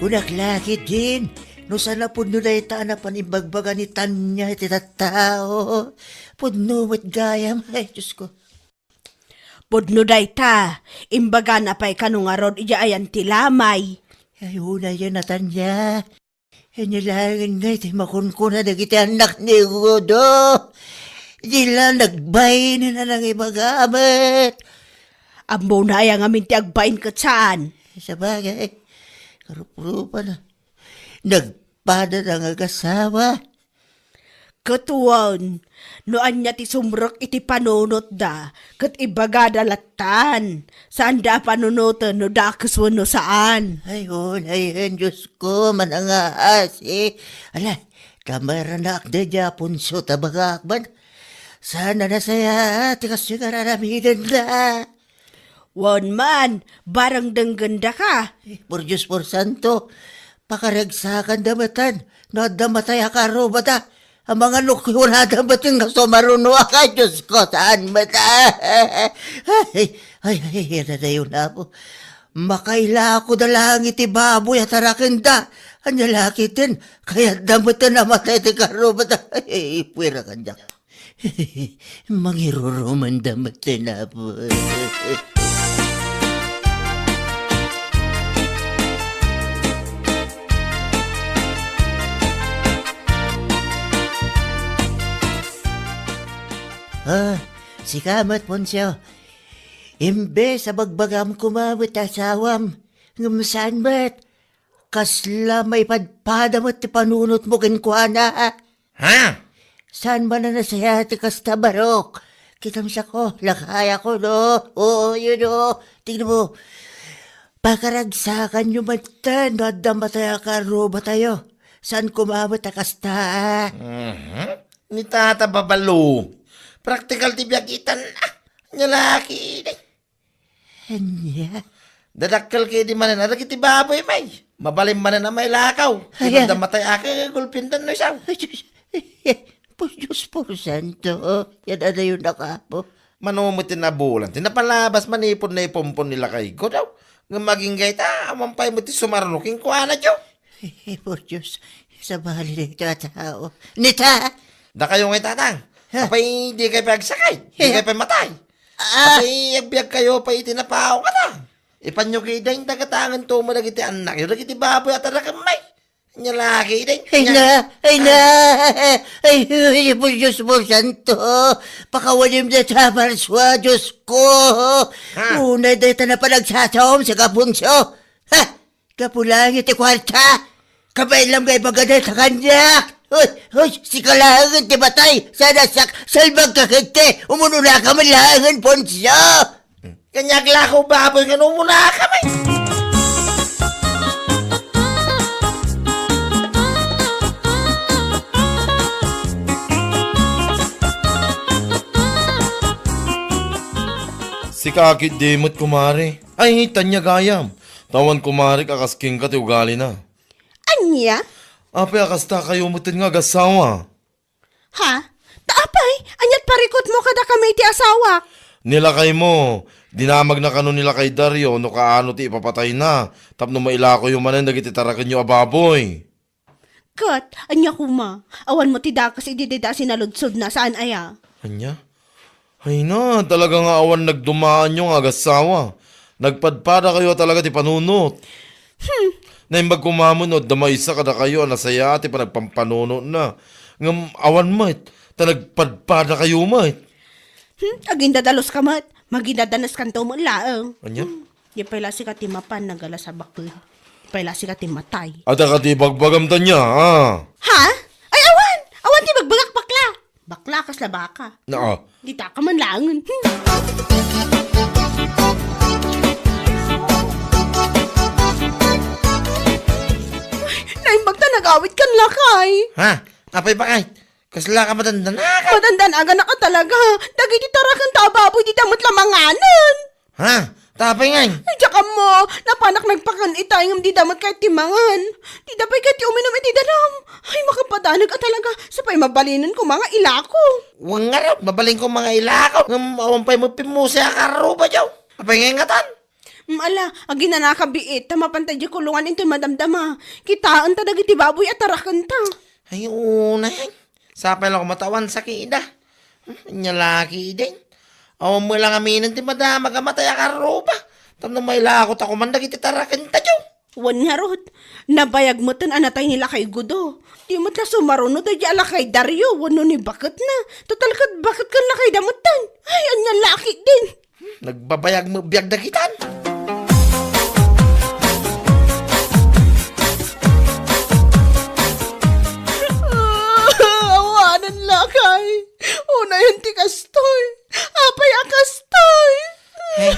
Kunak la ketdin, no saan a pudno dayta a napan imbagbaga ni Tania iti tattao. Pudno met gayam, ay, Diosko. Pudno dayta, imbagana pay kano ngarud idiay ayan ti lamay. Ay, unayen a Tania. Ania laengen ngay ti makunkuna dagiti annak ni Gudo? Di la nagbain a nangibaga met. Ammona aya ngamin ti agbain ket saan? Sabagay, karuprupana. Nagpada nga agasawa. Ket wen, no ania ti sumrek iti panunotda, ket ibagada lattan. Saanda a panunoten no dakes wenno saan. Ay, unayen, Diosko, manangaasi. Ala, kamaranak daydiay a punso ta bagak man. Saan a nasayaat ti kastoy nga ar-aramidenda. Wen man, barang denggenda ka. Eh, por Dios, por santo, pakaragsakanda metten no adda matay a karrubada. Amangan no kunada metten nga sumarunoak, ay, Diosko, saan met. Ay, ay, ay, ay, dadayo na po. Makailako da lang iti baboy a tarakenda. Ania la ketdin, kayatda metten a matay ti karrubada. Ay, puwera kaniak. Mangirurumanda met ti napol. Ah, sika met, Poncio. Imbes a bagbagam koma met ti asawam, ngem saan met. Kasla maipadpada met ti panunotmo kenkuana. Ha? Saan man a nasayaat ti kasta, Barok? Kitam siak, lakayko, no? Oo, yun, no? Tingnan mo, pakaragsakanyo metten no adda matay a karrubatayo. Saan koma met a kasta? Mhm. Ni Tata Babalo. Praktikal ti biag itan, ah. Nia la ketdi. Ania? Dadakkel ketdi manen a dagiti baboy, may. Mabalin manen a mailakaw. Ay, ay. Kinunda matay a kagulpindan no isaw. Ay, Diyos. Por Dios, por santo, yan adayon a kapo. Mano met ti nabulan ti napalabas manipud naipumpon ni lakayko daw. Ngem agingga ita, awan pay met ti sumaruno kenkuana, Diyo. Eh, por Dios, sabali na ito a tao. Nita! Dakayo nga itatang. Ha? Apay, di kayo pay agsakit? Di Eh. kayo pay matay? Ah. Apay, agbiag kayo pay iti napaw kata. Ipanyo kay dain dagatangan to mo dagiti anak. Yung dagiti baboy at anak may. Nya lagi, day. Ay na, ay na, ay, ay, por Dios, por santo. Pakawalim da ta, Marsua, Dios ko. Ha? Unay da ta na panagsasaom sa kapunso. Ha? Kapulangi ti kwarta. Kabay lang kay bagada ta kanyak. Hoy, hoy, sika laengen ti matay. Sana sak, salbag ka kente. Umununa ka man laengen, Poncio. Kanya aglako baboy nga umuna kami. Sika akit di met, kumare. Ay, tanya gayam. Tawan, kumare, kakaskinka ti ugalina. Anya? Apay, akasta kayo meten nga agasawa. Ha? Ta apay, ania't parikutmo kadakami iti asawak? Ni lakaymo, dinamagna kano ni lakay Dario no kaano ti ipapatayna, tapno mailakoyo manen dagiti tarakenyo a baboy. Ket, ania koma, awan met ti dakes idi dayta a sinaludsodna, saan aya? Ania? Ay na, talaga nga awan nagdumaanyo nga agasawa. Nagpadpadakayo talaga ti panunot. Hmm. Naimbag koma met no adda maysa kadakayo a nasayaat ti panagpampanunotna. Ngem awan met, ta nagpadpadakayo met. Hmm, agindadalos ka met. Magindadanas kanto met laeng. Ania? Hmm. Di pay la sika ti mapan nagalas a baket. Di pay la sika ti matay. Adda kadi ibagbagam tanya, ah. Ha? Ay, awan! Awan ti ibagbagak, bakla! Bakla, kasla baka. Naa. Dita ka man laengen. Naimbag ta nagawid kan lakay. Ha? Apay bakay? Kasla ka madandanaka? Madandanagana ka talaga. Dagiti tarakenta a baboy, dita met la manganen. Ha? Tapay ngay? Ay, diak ammo. Napanak nagpakan itay ngem dida met kayat ti mangan. Dida pay kayat ti uminum iti danum. Ay, makapadanag a talaga. Sapay mabalinen ko mga ilako. Wen ngarud, mabalin ko mga ilako. Ngem awan pay met pimmuse a karruba, Diyo. Apay ngay ngatan? Mm, ala, aginanaka biit, ta mapanta di kulungan inton madamdama. Kitaenta dagiti baboy a tarakenta. Ay, unay. Sapay la koma ta awan sakida. Hmm, anya laki idin. Awan met la ngaminen ti madamag a matay a karruba. Tapno mailako ta koman dagiti tarakenta, Diyo. Wen ngarud, nabayag meten a natay ni Lakay Gudo. Di met la sumaruno daydi a Lakay Dario wenno ni baketna. Total ket baket ken lakayda metten. Ay, anya laki din. Nagbabayag met biag dagitan. Awanen lakay. Unayen ti kastoy. Apay a kastoy? Ay,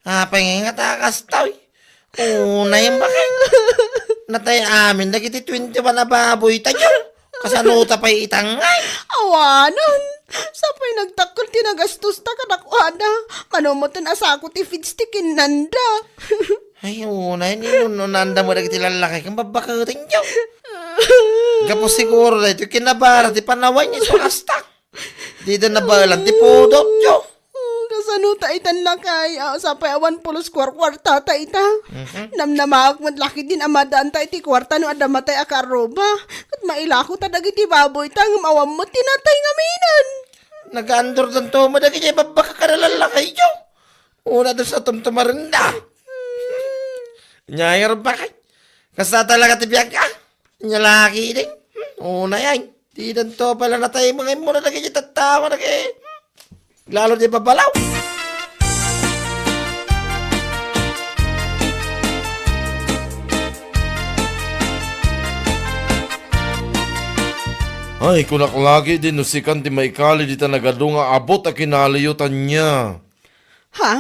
apay nga nga ta kastoy? Unayen bakay. Natay amin dagiti twenty-one a baboy ta, Diyo. Kasano ta pay itangay? Awanen. Sapay nagdakkel ti nagastosta kadakuada. Mano metten a sako ti feeds ti kinnanda. Ay, unay, ni no, no, nanda mo dagiti lallaki ken babbaketen, Diyo. Gapu siguro daytoy kinabara ti panawan ni so kastak. Dida nabaelan ti pudot, Diyo. Hmm, kasano ta itan lakay? Ah, sapay awan pulos kuarkuarta ta ita. Mhm. Namnamaak met laki din a madaan ta iti kuarta no adda matay a karruba. Ket mailako ta dagiti baboy ta ngem awan met ti natay ngaminen. Nagaandor danto mo dagiti babbaka kada lallaki, Diyo. Una da sa tumtumarenda. Nyayar bakay. Kasta talaga ti biag ka. Nya laki din. Hmm, una yan. Di danto pala natay mga imo na dagiti tattawa na kay. Lalo di babalaw. Ay, kunak lagi din no sikan ti maikali dita nagadu nga abot a kinaliyo tanya. Ha?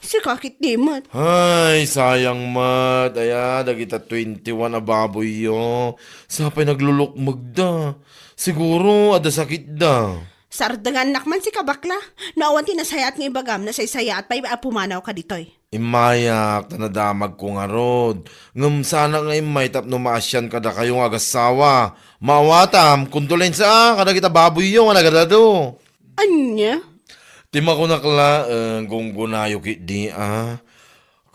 Sika ket di met. Ay, sayang met. Aya, dagita twenty-one a baboyyo. Sapay naglulukmegda. Siguro, adda sakitda. Sardengannak man sika, bakla. No awan ti nasayaat nga ibagam, nasaysayaat pay a pumanawka ditoy. Immayak ta nadamagko ngarud. Ngem saanak nga immay tapno maasian kadakayo nga agassawa. Maawatam, kondolensia kadagita baboyyo nga nagadado. Ania? Ti makunak laeng, gunggonayo ketdi a.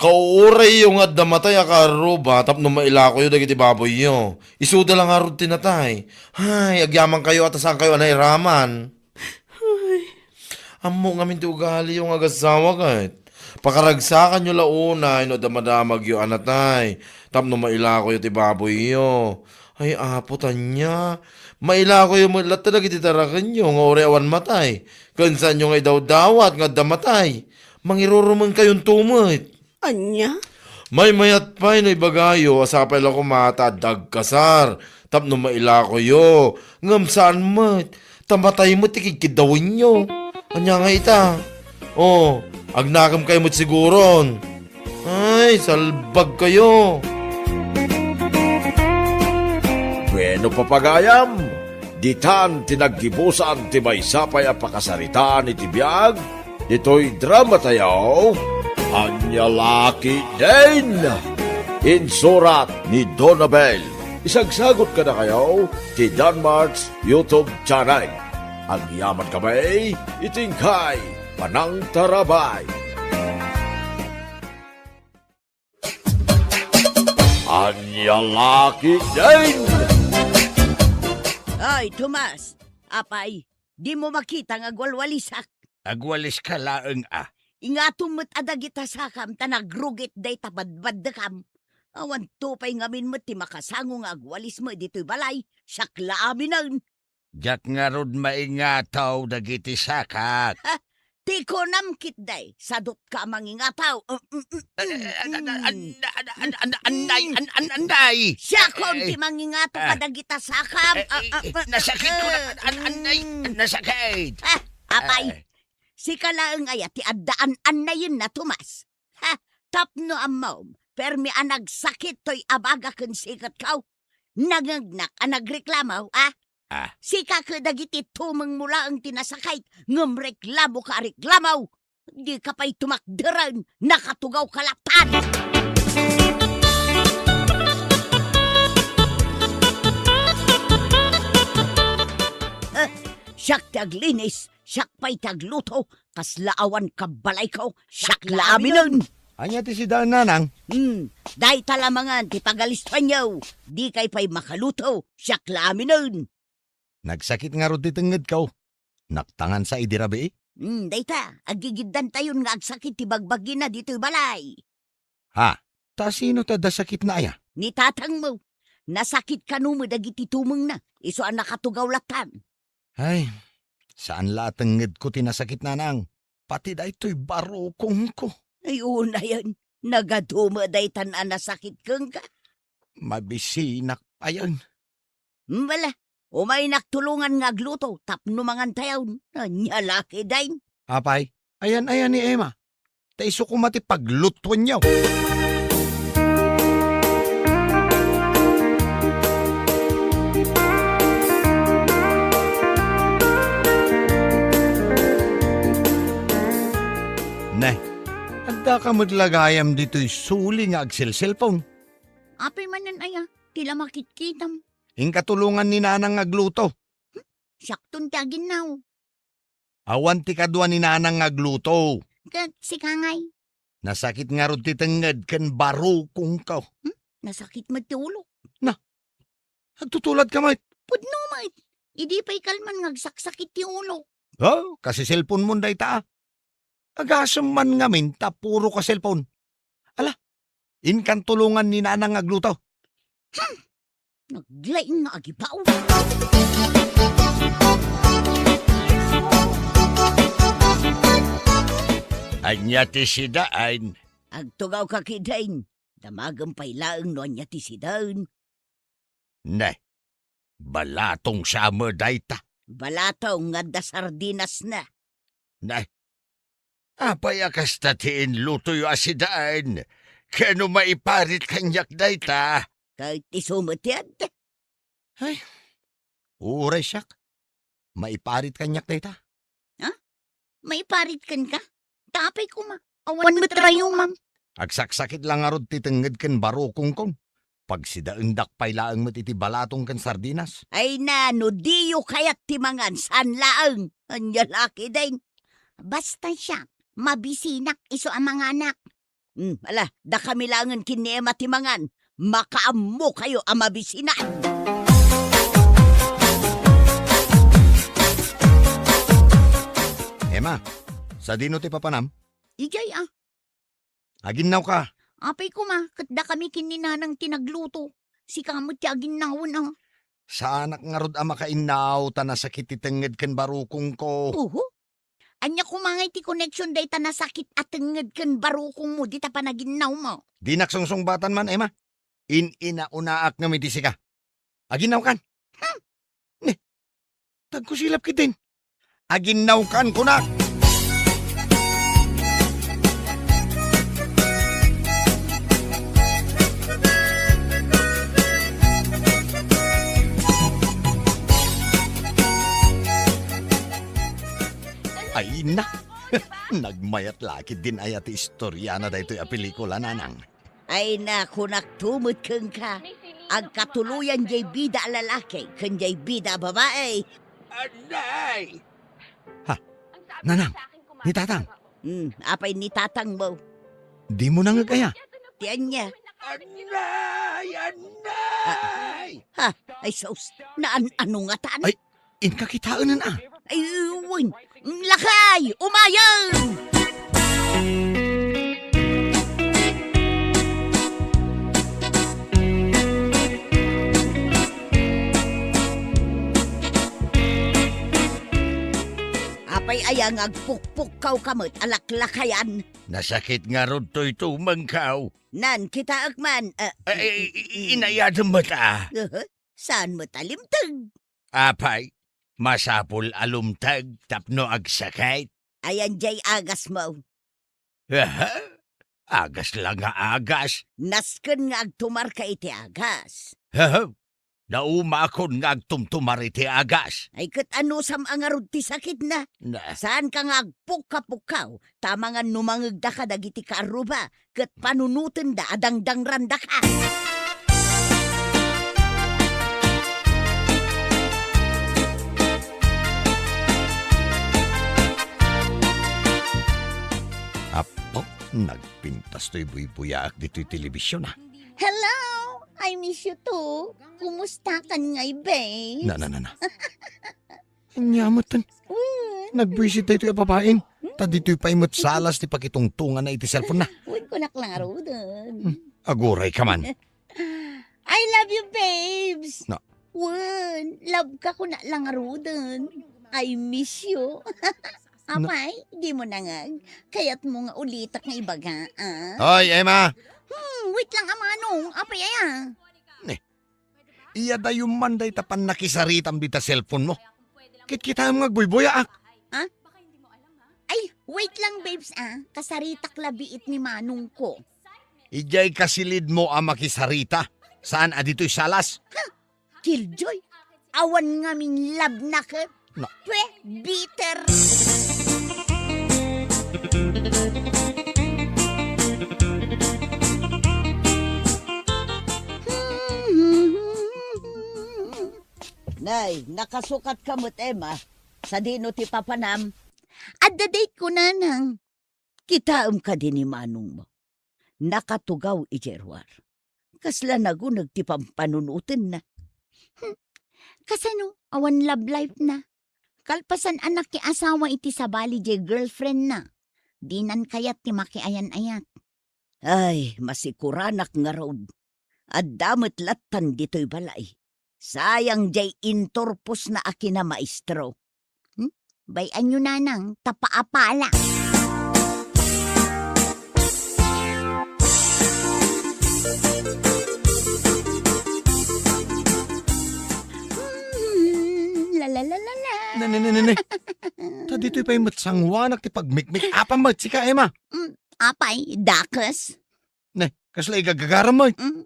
Kauurayyo nga adda matay a kaarruba tapno mailakoyo dagiti baboyyo. Isuda la ngarud ti natay. Hay, agyamankayo a ta saankayo a nairaman. Ay. Ammo ngamin ti ugaliyo nga agassawa ket. Pakaragsakanyo la unay no adda madamagyo a natay tapno mailakoyo ti baboyyo. Ay, Apo, ania? Mailakoyo met latta dagiti tarakenyo nga uray awan matay. Ken saanyo nga idawdawat nga adda matay. Mangirurumenkayon to met. Ania? Maymayat pay no ibagayo a sapay la koma ta adda agkasar tapno mailakoyo. Ngem saan met, ta matay met ti kidkiddawenyo. Ania nga ita? Oh, agnakemkayo met siguron. Ay, salbagkayo. Bueno, papagayam, ditan ti naggibusan ti maysa pay a pakasaritaan iti biag ditoy drama tayo, Ania La Ketdin. Insurat ni Donabel. Isagsagot kadakayo ti Danmart's YouTube channel. Agyaman kami iti inkay panangtarabay. Ania La Ketdin! Ay, Tomas! Apay, dimo makita nga agwalwalisak? Agwaliska laeng a. Ingatom met a dagita sakam ta nagrugit dayta badbaddekam. Awan to pay ngamin met ti makasango nga agwalismo ditoy balay, siak la aminen. Diak ngarud maingataw dagiti sakak. Ha? Ti kunam ketdi, sadutka a mangingataw. Mm, mm, mm, Eh, eh, an-, an-, mm. an-, an-, an-, an-, annay, an-, an-, annay. Siakon Eh, ti mangingataw ah. kadagita sakam. Eh, Ah, ah, eh, ah, nasakit ko na, ah, an-, an-, annay, mm. nasakit. Ah, apay, Eh. sika laeng aya ti addaan annayenna, Tomas? Ha? Tapno ammom, permi a nagsakit toy abaga ken siketko. Nangngegnak a nagreklamo, a? Ah. Sika ket dagiti tumengmo laeng ti nasakit, ngem reklamoka a reklamo. Dika pay tumakderen, nakatugawka latan. Eh, siak ti aglinis, siak pay ti agluto, kasla awan kabbalayko, siak la aminen. Ania ti sidaen, nanang? Hmm, dayta la mangan ti pagalispanyo. Dikay pay makaluto, siak la aminen. Nagsakit ngarud ti tengngedko. Naktangansa idi rabii? Hmm, dayta, aggigiddantayon nga agsakit ti bagbagina ditoy balay. Ha? Ta sino ti adda sakitna aya? Ni tatangmo. Nasakit kano met dagiti tumengna, isu a nakatugaw latan. Ay, saan la a tengngedko ti nasakit, nanang. Pati daytoy barukongko. Ay, unayen, nagadu met daytan a nasakit kenka. Mabisinak payen. Bala, umaynak tulongan nga agluto tapno mangantayon. Ania la ketdin? Apay, ayan-ayan ni Emma. Ta isu koma ti paglutuenyo. Ne, addaka met la gayam ditoy suli nga agselselpon. Apay manen aya, ti la makitkitam? Inka tulongan ni nanang nga agluto. Hmm? Siakton ti aginnaw. Awan ti kadua ni nanang nga agluto. Ket sika ngay? Nasakit ngarud ti tengnged ken barukongko. Hmm? Nasakit met ti ulo. Na, agtutuladka met. Pudno met. Idi pay kalman nga agsaksakit ti ulo. Oh, kasi cellphone mon dayta, ah. Agasem man ngamin ta puro ka cellphone. Ala, inkan tulongan ni nanang nga agluto. Hmm. Naglaing nga agibaw. Ania ti sidaen? Agtugawka ketdin. Damagem pay laeng no ania ti sidaen. Ne, balatong sa met dayta. Balatong nga adda sardinasna. Ne, apay a kasta ti inlutoyo a sidaen? Ken no maiparit kaniak dayta? Ket isu met ti adda. Ay, uray siak. Maiparit kaniak dayta. Ha? Maiparit kenka? Ta apay koma, awan met rayumam. Agsaksakit la ngarud ti tengnged ken barukongko. Pagsidaendak pay laeng met iti balatong ken sardinas. Ay na, no diyo kayat ti mangan, saan laeng. Ania la ketdin. Basta siak, mabisinak isu a manganak. Hmm, ala, dakami laengen ken ni Emma ti mangan. Makaammokayo a mabisinan. Emma, sadino ti papanam? Idiay, ah. Aginnawka. Apay koma, ket dakami ken ni Nanang ti nagluto. Sika met ti aginnawen, ah. Saanak ngarud a makainnaw ta nasakit ti tengnged ken barukongko. Oho. Ania koma ngay ti connection dayta nasakit a tengnged ken barukongmo dita panaginnawmo? Dinak sungsungbatan man, Emma. In-inaunaak ngem iti sika. Aginnawkan. Hmm. Ne, tagkusilap ketdin. Aginnawkan, kunak. Ay, na. Nagmayat la ketdin aya ti istoriana daytoy a pelikula, Nanang. Ay, na, kunakto met kenka, agkatuloyan jay bida a lalaki ken jay bida a babai. Anay! Ha? Nanang, ni Tatang? Hmm, apay ni Tatangmo? Dimo nangeg aya? Ti ania? Anay! Anay! Ha? Ay, sus, naan-ano ngatan? Ay, inka kitaenen, a. Ay, wen, lakay, umayen! Apay aya nga agpukpukkawka met a laklakayan? Nasakit ngarud toy tumengkaw. Nan, kitaek man, a, Ay, ay, ay, mm, inayadem met, a. Aha, saan met a limteg? Apay, masapul a lumteg tapno agsakit. Ayan jay agasmo. Aha, agas la nga agas. Nasken nga agtumarka iti agas. Aha, naumakon nga agtumtumar iti agas. Ay, ket anusam a ngarud ti sakitna? Na. Saanka nga agpukka-pukkaw, ta amangan no mangegdaka dagiti kaarruba, ket panunotenda a dangdangrandaka. Apo, nagpintas toy buybuyaak ditoy telebision, a. Hello! I miss you too. Kumusta kan ngay, babe? Na, na, na, na. Ania met ten. Wen. Nagbuisit daytoy a babaen. Hmm. Ta ditoy pay met salas ti pakitungtonganna iti cellphone-na. Wen, kunak la ngaruden. Hmm. Aguray ka man. I love you, babes. Na. Wen, love ka kunak la ngaruden. I miss you. Na- Apay, dimo nangeg? Kayatmo nga ulitak nga ibaga, a? Hoy, Emma! Hmm, wait lang, a manong. Apay aya? Ne. Iyadayo man dayta pannakisaritam dita cellphone-mo. Kitkitaem nga agbuybuyaak. Ha? Ay, wait lang, babes, a. Kasaritak la biit ni manongko. Idiay kasilidmo a makisarita. Saan a ditoy salas? Ha? Killjoy, awan ngamin love na ket. Na- Pwe, bitter. Nay, nakasukatka met, Emma. Sadino ti papanam? Adda date ko, nanang. Kitaem kadi ni manongmo. Nakatugaw idiay ruar. Kasla naguneg ti pampanunotenna. Hmm. Kasano? Awan love life na. Kalpasan a nakiasawa iti sabali diay girlfriend na. Dinan kayat ti makiayan-ayat. Ay, masikuranak ngarud. Adda met lattan ditoy balay. Sayang diay inturposna a kinamaestro. Hmm? Bay-anyo, nanang, ta paapala. Hmm, la, la, la, la, la. Ne, ne, ne, ne, ne. Ta ditoy pay met sanguanak ti pagmikmik-apam met sika, Emma. Hmm, apay, dakes. Ne, kasla igagagaram met. Mm.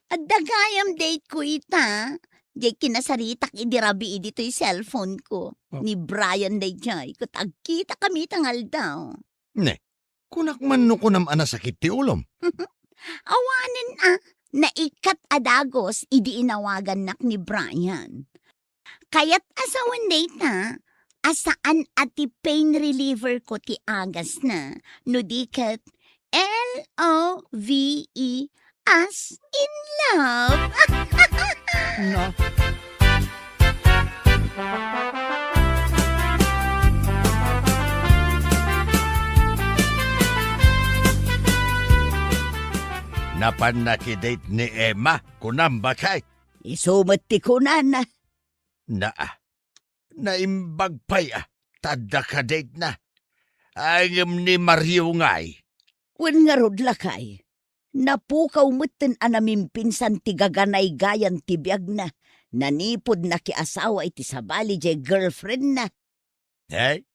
Adda gayam date ko ita. Diay kinasaritak idi rabii ditoy cellphone ko. Oh. Ni Brian daydiay, ket agkitakami ita nga aldaw. Ne, Kunak man no kunam a nasakit ti ulom. Awanen a, naikkat a dagus idi inawagannak ni Brian. Kayat a sawen dayta, a saan a ti pain reliever ko ti agasna, no di ket L O V E as in love. Na. Napanna ki date ni Emma, kunam bakay? Isu met ti kunana. Naa, naimbag pay a, ta adda ka date na. Ay, ngem ni Mario ngay? Wen ngarud, lakay. Napukaw metten a namimpinsan ti gaganaygayan ti biagna. Nanipud nakiasawa iti sabali jay girlfriendna. Ay,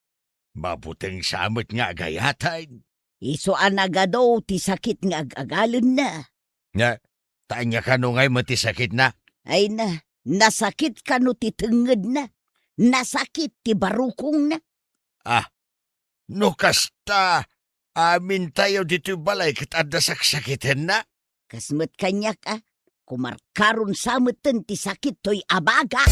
mabuteng sa met nga agayatan. Isu a nagadu ti sakit nga ag-agalenna. Nga, ta ania kano ngay met ti sakitna? Ay na, nasakit kano ti tengngedna? Nasakit ti barukongna? Ah, no kasta, amintayo ditoy balay ket adda saksakitenna? Kas met kaniak a, kumarkaron sa metten ti sakit toy abaga.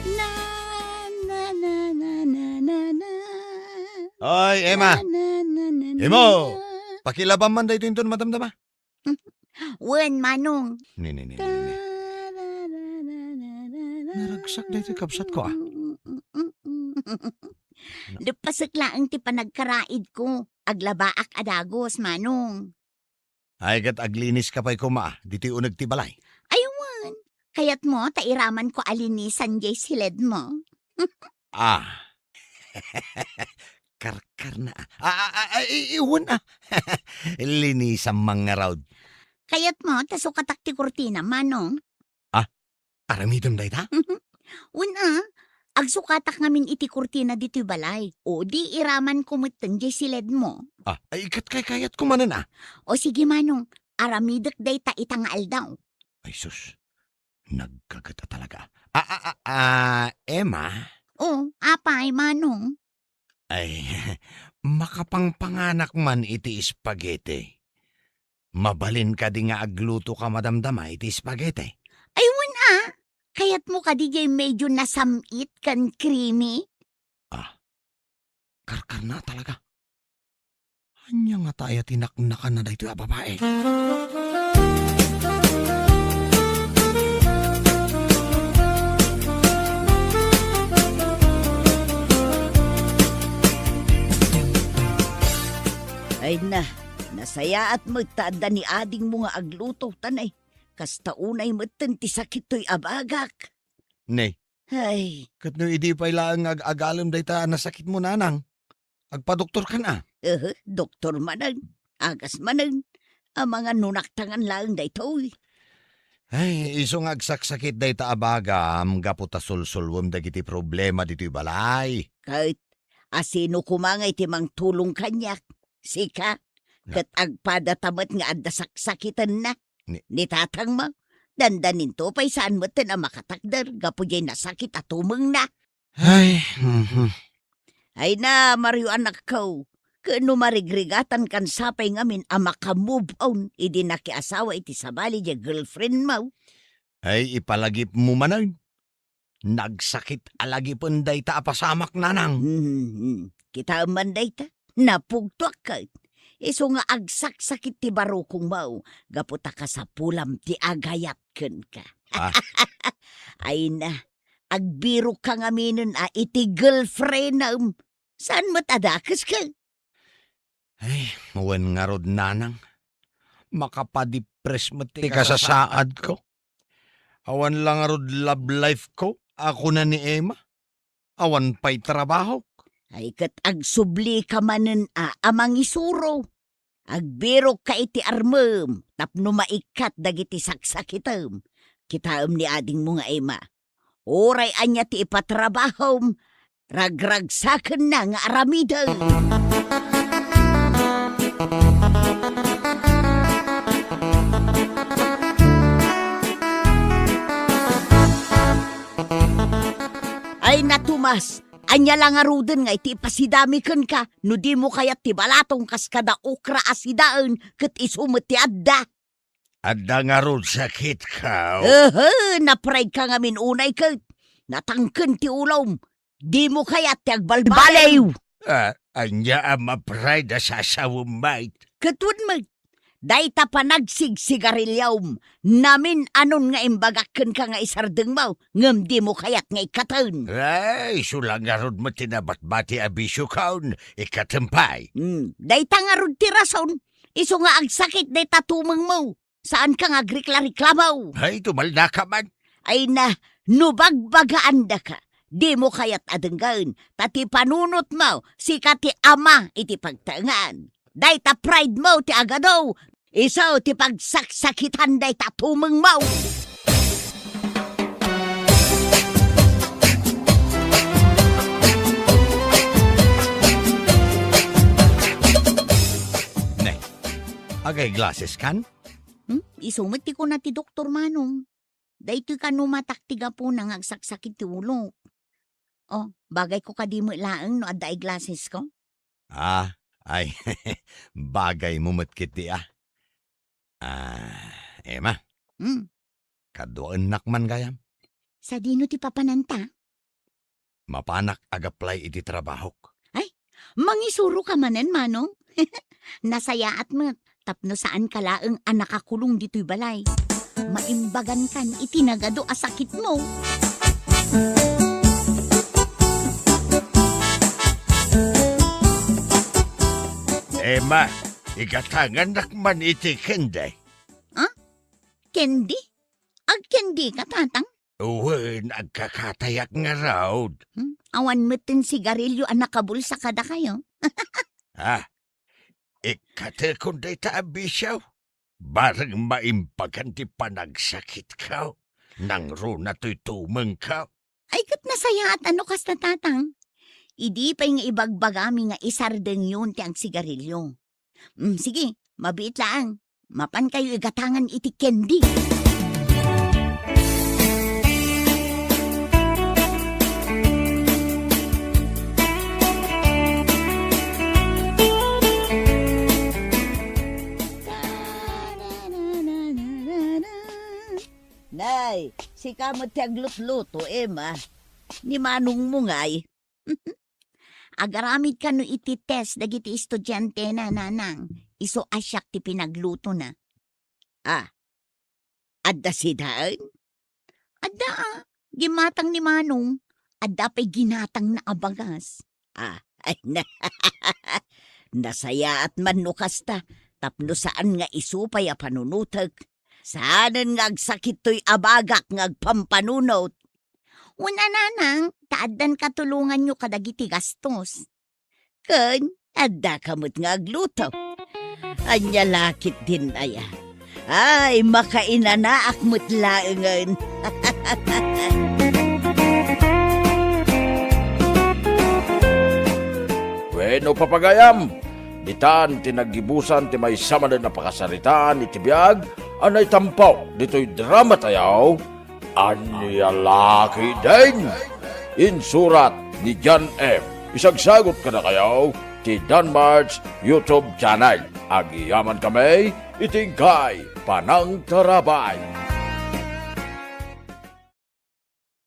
Na, na, na, na, na, na, na. Oy, Emma! Na, na, na, na, na, Imo! Na. Pakilabam man daytoy inton madamdama. Wen, Manong. Ni, ni, ni, ni, ni. Naragsak daytoy kabsatko, ah. Leppasek laeng ti panagkaraidko. Aglabaak a dagus, Manong. Ay, ket agliniska pay koma, ditoy uneg ti balay. Ay, wen. Kayatmo ta iramanko a linisan jay siledmo? Ah. Karkarna, ah. Ah, ah, ah, ah, i-, iwan, ah. Linisam man ngarud. Kayatmo ta sukatak ti kurtina, Manong? Ah, aramidem dayta? Wen, ah. Agsukatak ngamin iti kurtina ditoy balay. O di iramanko metten jay siledmo. Ah, ay, ket kaykayatko manen, ah. O sige, Manong. Aramidek dayta ita nga aldaw. Ay, sus. Nagkaget a talaga. Ah, ah, ah, ah, Emma? O, apay, Manong? Ay, makapangpanganak man iti spaghetti. Mabalin kadi nga agluto ka madamdama iti spaghetti? Ay, wen a. Kayatmo kadi jay medyo nasam-it ken creamy? Ah, karkarna talaga. Ania ngata aya ti naknakanna daytoy a babae? Ay na, nasayaat met ta adda ni adingmo nga agluto, ta nay, kasta unay metten ti sakit toy abagak. Nay, Ay. Ket no idi pay laeng nga ag-agalem dayta a nasakitmo, nanang, agpadoktorkan a? Ehe, doktor manen, agas manen, amangan no naktangan laeng daytoy. Ay, isu nga agsaksakit dayta a bagam gapu ta sulsulwem dagiti problema ditoy balay. Ket asino koma nga iti mangtulong kaniak? Sika? Na- Ket agpadata met nga adda saksakitenna. Ni- Ni tatangmo, dandaninto pay saan metten a makatakder gapu jay nasakit a tumengna. Ay, mhm. Ay na, Mario, anakko, ken no marigrigatankan sapay ngamin a maka-move on idi nakiasawa iti sabali jay girlfriendmo. Ay, ipalagipmo manen. Nagsakit a lagipen dayta a pasamak, nanang. Hmm, kitaem man dayta, napugtoak ket. Isu nga agsaksakit ti barukongmo, gapu ta kasapulam ti agayat kenka. Ah. Ay na, agbirokka ngaminen a iti girlfriendem. Saan met a dakeska? Ay, wen ngarud, nanang. Makapadipres met ti kasasaadko. Awan la ngarud love life ko, a kuna ni Emma. Awan pay trabahok. Ay, ket agsublika manen a, a mangisuro. Agbirokka iti armem tapno maikkat dagiti saksakitem. Kitaem ni adingmo nga Emma. Uray ania ti ipatrabahom, ragragsakenna nga aramiden. Tomas, ania la ngaruden nga iti ipasidami kenka no dimo kayat ti balatong kas kada okra a sidaen ket isu met ti adda? Adda ngarud sakitko. Ehe, na-pride ka ngamin unay ket natangken ti ulom. Dimo kayat ti agbalbaliw. Ah, ania a ma-pride a sasawem met? Ket wen met, dayta panagsigsigariliom, namin-anon nga imbagak kenka nga isardengmo, ngem dimo kayat nga ikkaten. Ay, isu la ngarud met ti nabatbati a bisiokon, ikkatem pay. Hmm, dayta ngarud ti rason, isu nga agsakit dayta tumengmo. Saanka nga agreklareklamo. Ay, tumaldaka man. Ay na, no bagbagaandaka, dimo kayat a denggen, ta ti panunotmo, sika ti ama iti pagtaengan. Dayta pride mo ti agadu, isu ti pagsaksakitan dayta tumengmo. Ne, agay glasses kan? Hmm? Isu met ti kuna ti doktor, Manong. Daytoy kano matak ti gapuna nga agsaksakit ti ulok. Oh, bagayko kadi met laeng no adda eyeglassesko? Ah, ay, bagaymo met ketdi, ah. Ah, Emma. Hmm. Kaduaennak man gayam. Sadino ti papananta? Mapanak ag-apply iti trabahok. Ay, mangisuroka manen, Manong? Nasayaat met, tapno saanka laeng a nakakulong ditoy balay. Maimbagankan iti nagadu a sakitmo. Emma, igatangannak man iti candy. Ah? Candy? Agcandika, Tatang? Wen, agkakatayak ngarud. Hmm? Awan metten sigarilyo a nakabulsa kadakayo? Ah, ikkatekon dayta a bisio. Bareng maimbagan ti panagsakitko. Nangruna toy tumengko. Ay, ket nasayaat a no kasta, Tatang. Idi pay nga ibagbagami nga isardengyon ti agsigarilyo. Mm, sige, mabiit laeng. Mapankayo igatangan iti candy. Nay, sika met ti aglutluto, Emma. Ni manongmo ngay. Agaramid kano iti test dagiti estudiantena, Nanang. Isu a siak ti pinaglutona. Ah, adda sidaen? Adda, ah. Gimmatang ni Manong, adda pay ginatangna a bagas. Ah, ay na. Nasayaat man no kasta, tapno saan nga isu pay a panunotek. Saanen nga agsakit toy abagak nga agpampanunot. Wen a, Nanang, ta addan katulonganyo kadagiti gastos. Ken, addaka met nga agluto. Ania la ketdin aya? Ay, makainanaak met laengen. Wenno, papagayam, ditan ti naggibusan ti maysa manen a pakasaritaan iti biag a naitampo ditoy drama tayo. Ania la ketdin? Insurat ni John M. Isagsagot kadakayo ti Danmart's YouTube channel. Agyamankami iti inkay panangtarabay.